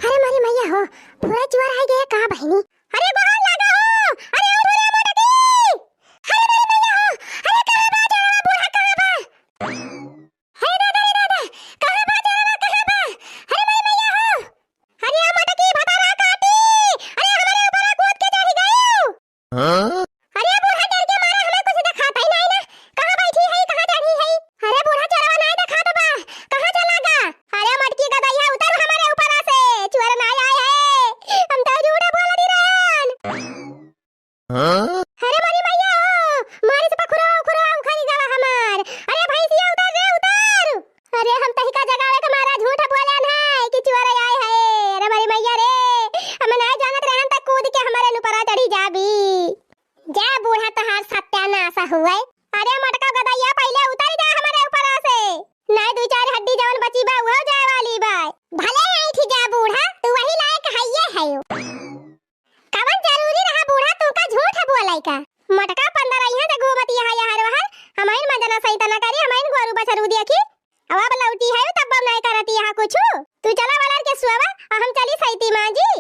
अरे मोरी मैया हो, पूरा चोर आइ गए का बहिनी? अरे गोड़ लगा हो, अरे उठ रे मोटकी। अरे मोरी मैया हो, अरे कहाँ बा चोरवा, बूढ़ा कहाँ बा? अरे दादा रे दादा, कहाँ बा चोरवा, कहाँ बा? अरे मोरी मैया हो, अरे मोटकी भतारा काटी, अरे हमरे ऊपर कूद के चढ़ गयो। हाँ? अरे बूढ़ा, डर के मारा हमें कुछ देखात ही नाहीं ना। कहाँ बैठी है, कहाँ चढ़ी है? अरे बूढ़ा, चोरवा नाहीं देखात बा। कहाँ चला गा? अरे मोटकी गदइहा, उतर हमरे ऊपर से। चोर नाहीं आए है। हम तो झूठ बोलती रहन। हाँ? अरे मोरी मैया हो, मारे से पखुरवा उखुरवा उखड़ी गवा हमार। अरे भैंसिया उतर रे, उतर। अरे हम तहिका जगावे के मारा झूठ बोलन है कि चोर आए है। अरे मोरी मैया रे, हम नाहीं जानत रहन त कूद के हमरे ऊपरा चढ़ी जाबी। जा बूढ़ा, तोहार सत्यानाश हुए। अरे मोटका गदइहा, पहिले उतर जा हमरे ऊपरा से। नाहीं दुइ चार हड्डी जवन बची बा उहो जाए वाली बा। भले ऐठी जा बूढ़ा, तू वही लायक हइये है। कवन जरूरी रहा बूढ़ा तुमका झूठ बोलै का? मोटका पंद्रहिया से घूमत यहाँ यहर वहर, हमहिन मजा ना सही तना करी, हमहिन गोरू बछरू देखी। अब, अब लौटी है तब नाहीं करत यहाँ कुछ। तू चला वलर के सुआवा, आ हम चली सैती माँजी।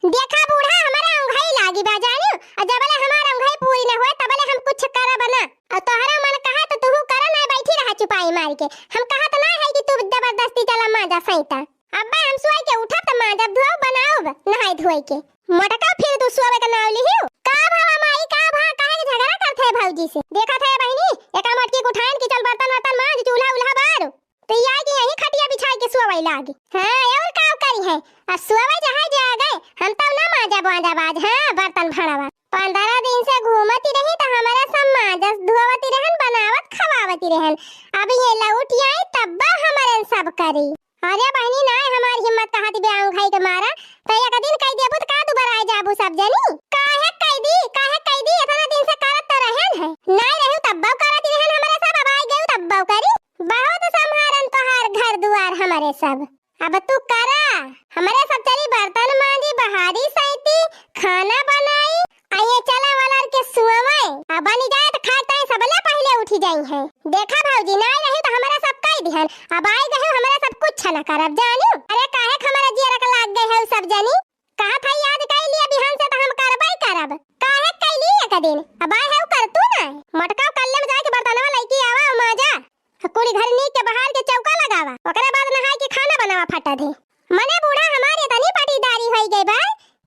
देखा बूढ़ा, हमरे औंघई लागी बा जानियो, आ जबले हमार औंघई पूरी न होए तबले हम कुछ करब ना। आ तोहरा मन कहा तो तुहू करा, नाहीं बैठी रहा चुपाई मार के। हम कहत नाहीं है कि तू जबरदस्ती चला माँजा सैता। अब्बे हम सोए के उठब त माँजब धोब बनाउब नहाए धोए के। मोटका फिर तू सोवे के नाव लिहियो। का भवा माई, का भा, काहे के झगड़ा करत है भौजी से? देखत है बहिनी, एका मोटकी के उठाइन कि चल बर्तन वर्तन माँज, चूल्हा उल्हा बार। तो ये आए कि यहीं खटिया बिछाए के सोवे लागी। हाँ, और का करी है? अब सोवे जहाँ जागे, हम तब ना माँजब वाँजब आज, हाँ, बर्तन भाँड़वा। पंद्रह दिन से घूमती रही त हमरे सब माँजस धोवती रहन, बनावत खवावती रहन। अब ये लौट आई तब हमरे सब करी। अरे बहिनी, नाहीं हमार हिम्मत कहत बे औंघई के मारा, त एक दिन कहि देबू त का दुबराए जाबू सब जनी? काहे कहि दी, काहे कहि दी, एतना दिन से करत त रहेन है। नाहीं रहू तब्बो करत रहेन हमरे सब, अब आइ गयू तब्बो करी। बहुत सम्हारन तोहार घर दुआर हमरे सब। अब तू करा, हमरे सब चली बर्तन माँजी, बहारी सैती, खाना बनाई, आ ये चला वलर के सुअवै, आ बनि जाए त खाए ताए सबले पहिले उठी जाई है। देखा भौजी, नाहीं रही त हमरे सब कहि दिहन, अब आइ गयू हमरे सब कुछ न करब जानियो। अरे काहे क हमरे जियरा क लाग गए है सब जनी? कहत है आज कइ लिया, बिहान से त हम करबै करब। काहे कइ ली एक दिन? अब आए है कर तू ना। मोटका कल्ले में जाके बर्तनवा लइके आवा, माँजा। कुली घर नीक के बहार के चौका लगावा, ओकरे बाद नहाए के खाना बनावा फटा दे। मने बूढ़ा हमार एतनी पटीदारी होइ गई बा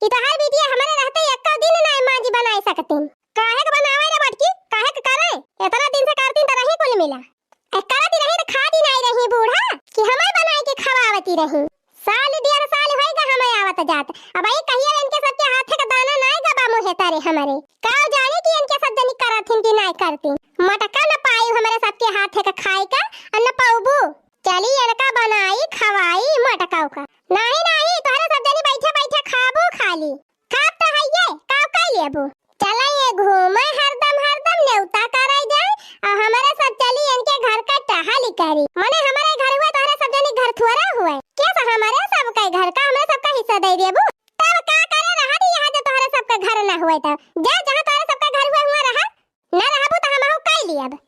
कि तोहार बिटिया हमरे रहते एको दिन नाहीं माँजी बनाए सकतीन। काहे के बनावे रे बटकी, काहे के करे? एतना दिन से करतीन त रही कुल मिला। ए करती रही त खाती नाहीं रही बूढ़ा कि हमें बनाए के खवावती रही। साल डेढ़ साल होइगा हमें आवत जात। अब ई कहिया इनके सबके हाथे क दाना नाहीं गबा मुँहे तरे हमरे। का जाने कि इनके सब जनी करथिन कि नाहीं करतीन। मोटका न पाई हमरे सबके हाथे का खाए का, अन्न पउबू। चली इनका बनाई, खवाई, मटकाऊ का। नाही, नाही, तोहरे सब जनी बैठे बैठे खाबू खाली। खात तो हइये, काउ कइ लेबू? चला ये घूमे हरदम, हरदम नेउता करे जाए, अउ हमरे सब चली इनके घर का टहली करी। मने हमरे घर हुए, तोहरे सब जनी घर थोरे हुए। के से हमरे सब के घर का, हमरे सब का हिस्सा दइ देबू? तब का करे रहत यहाँ, जब तोहरे सब के घर ना हुए तब? जा, जहाँ तोहरे सब के घर हुए, हुआ रहा। ना रहबू त हमहू कइ लियब।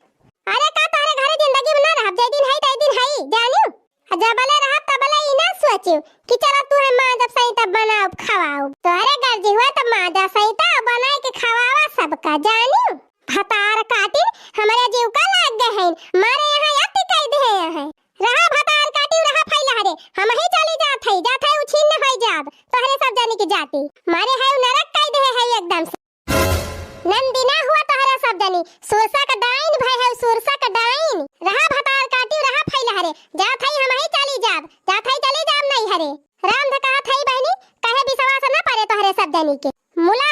अरे का तोहरे घरे जिंदगी में ना रहब? जे दिन हई, ते दिन हई, जानिउ। आ जबले रहब, तबले ई ना सोचिउ कि चला तू है माँ जब सही तब बनाउब, खवाउब। तोहरे गर्जी हुए तब माँ जा सही तब बनाए के खवावा सबका, जानिउ। भतार काटिन हमरे जीव का लाग गए हैं, मारे यहाँ अति कइ दे हैं। रहा भतार काटिन, रहा फैला रे, हमही चली जात हई, जात हई उछिन्न होइ जाब, तोहरे सब जनी की जाति। मारे है नरक कइ दे है एकदम से। नंदी ना हुआ तोहरे सब जनी, सुरसा का डाइन भय है, सुरसा का डाइन। रहा भतार काटिन, रहा फैला रे, जात हई हमही चली जाब, जात हई चली जाब नइहरे। राम ध कहत हई बहिनी, कहे विश्वास ना परे तोहरे सब जनी के। मुला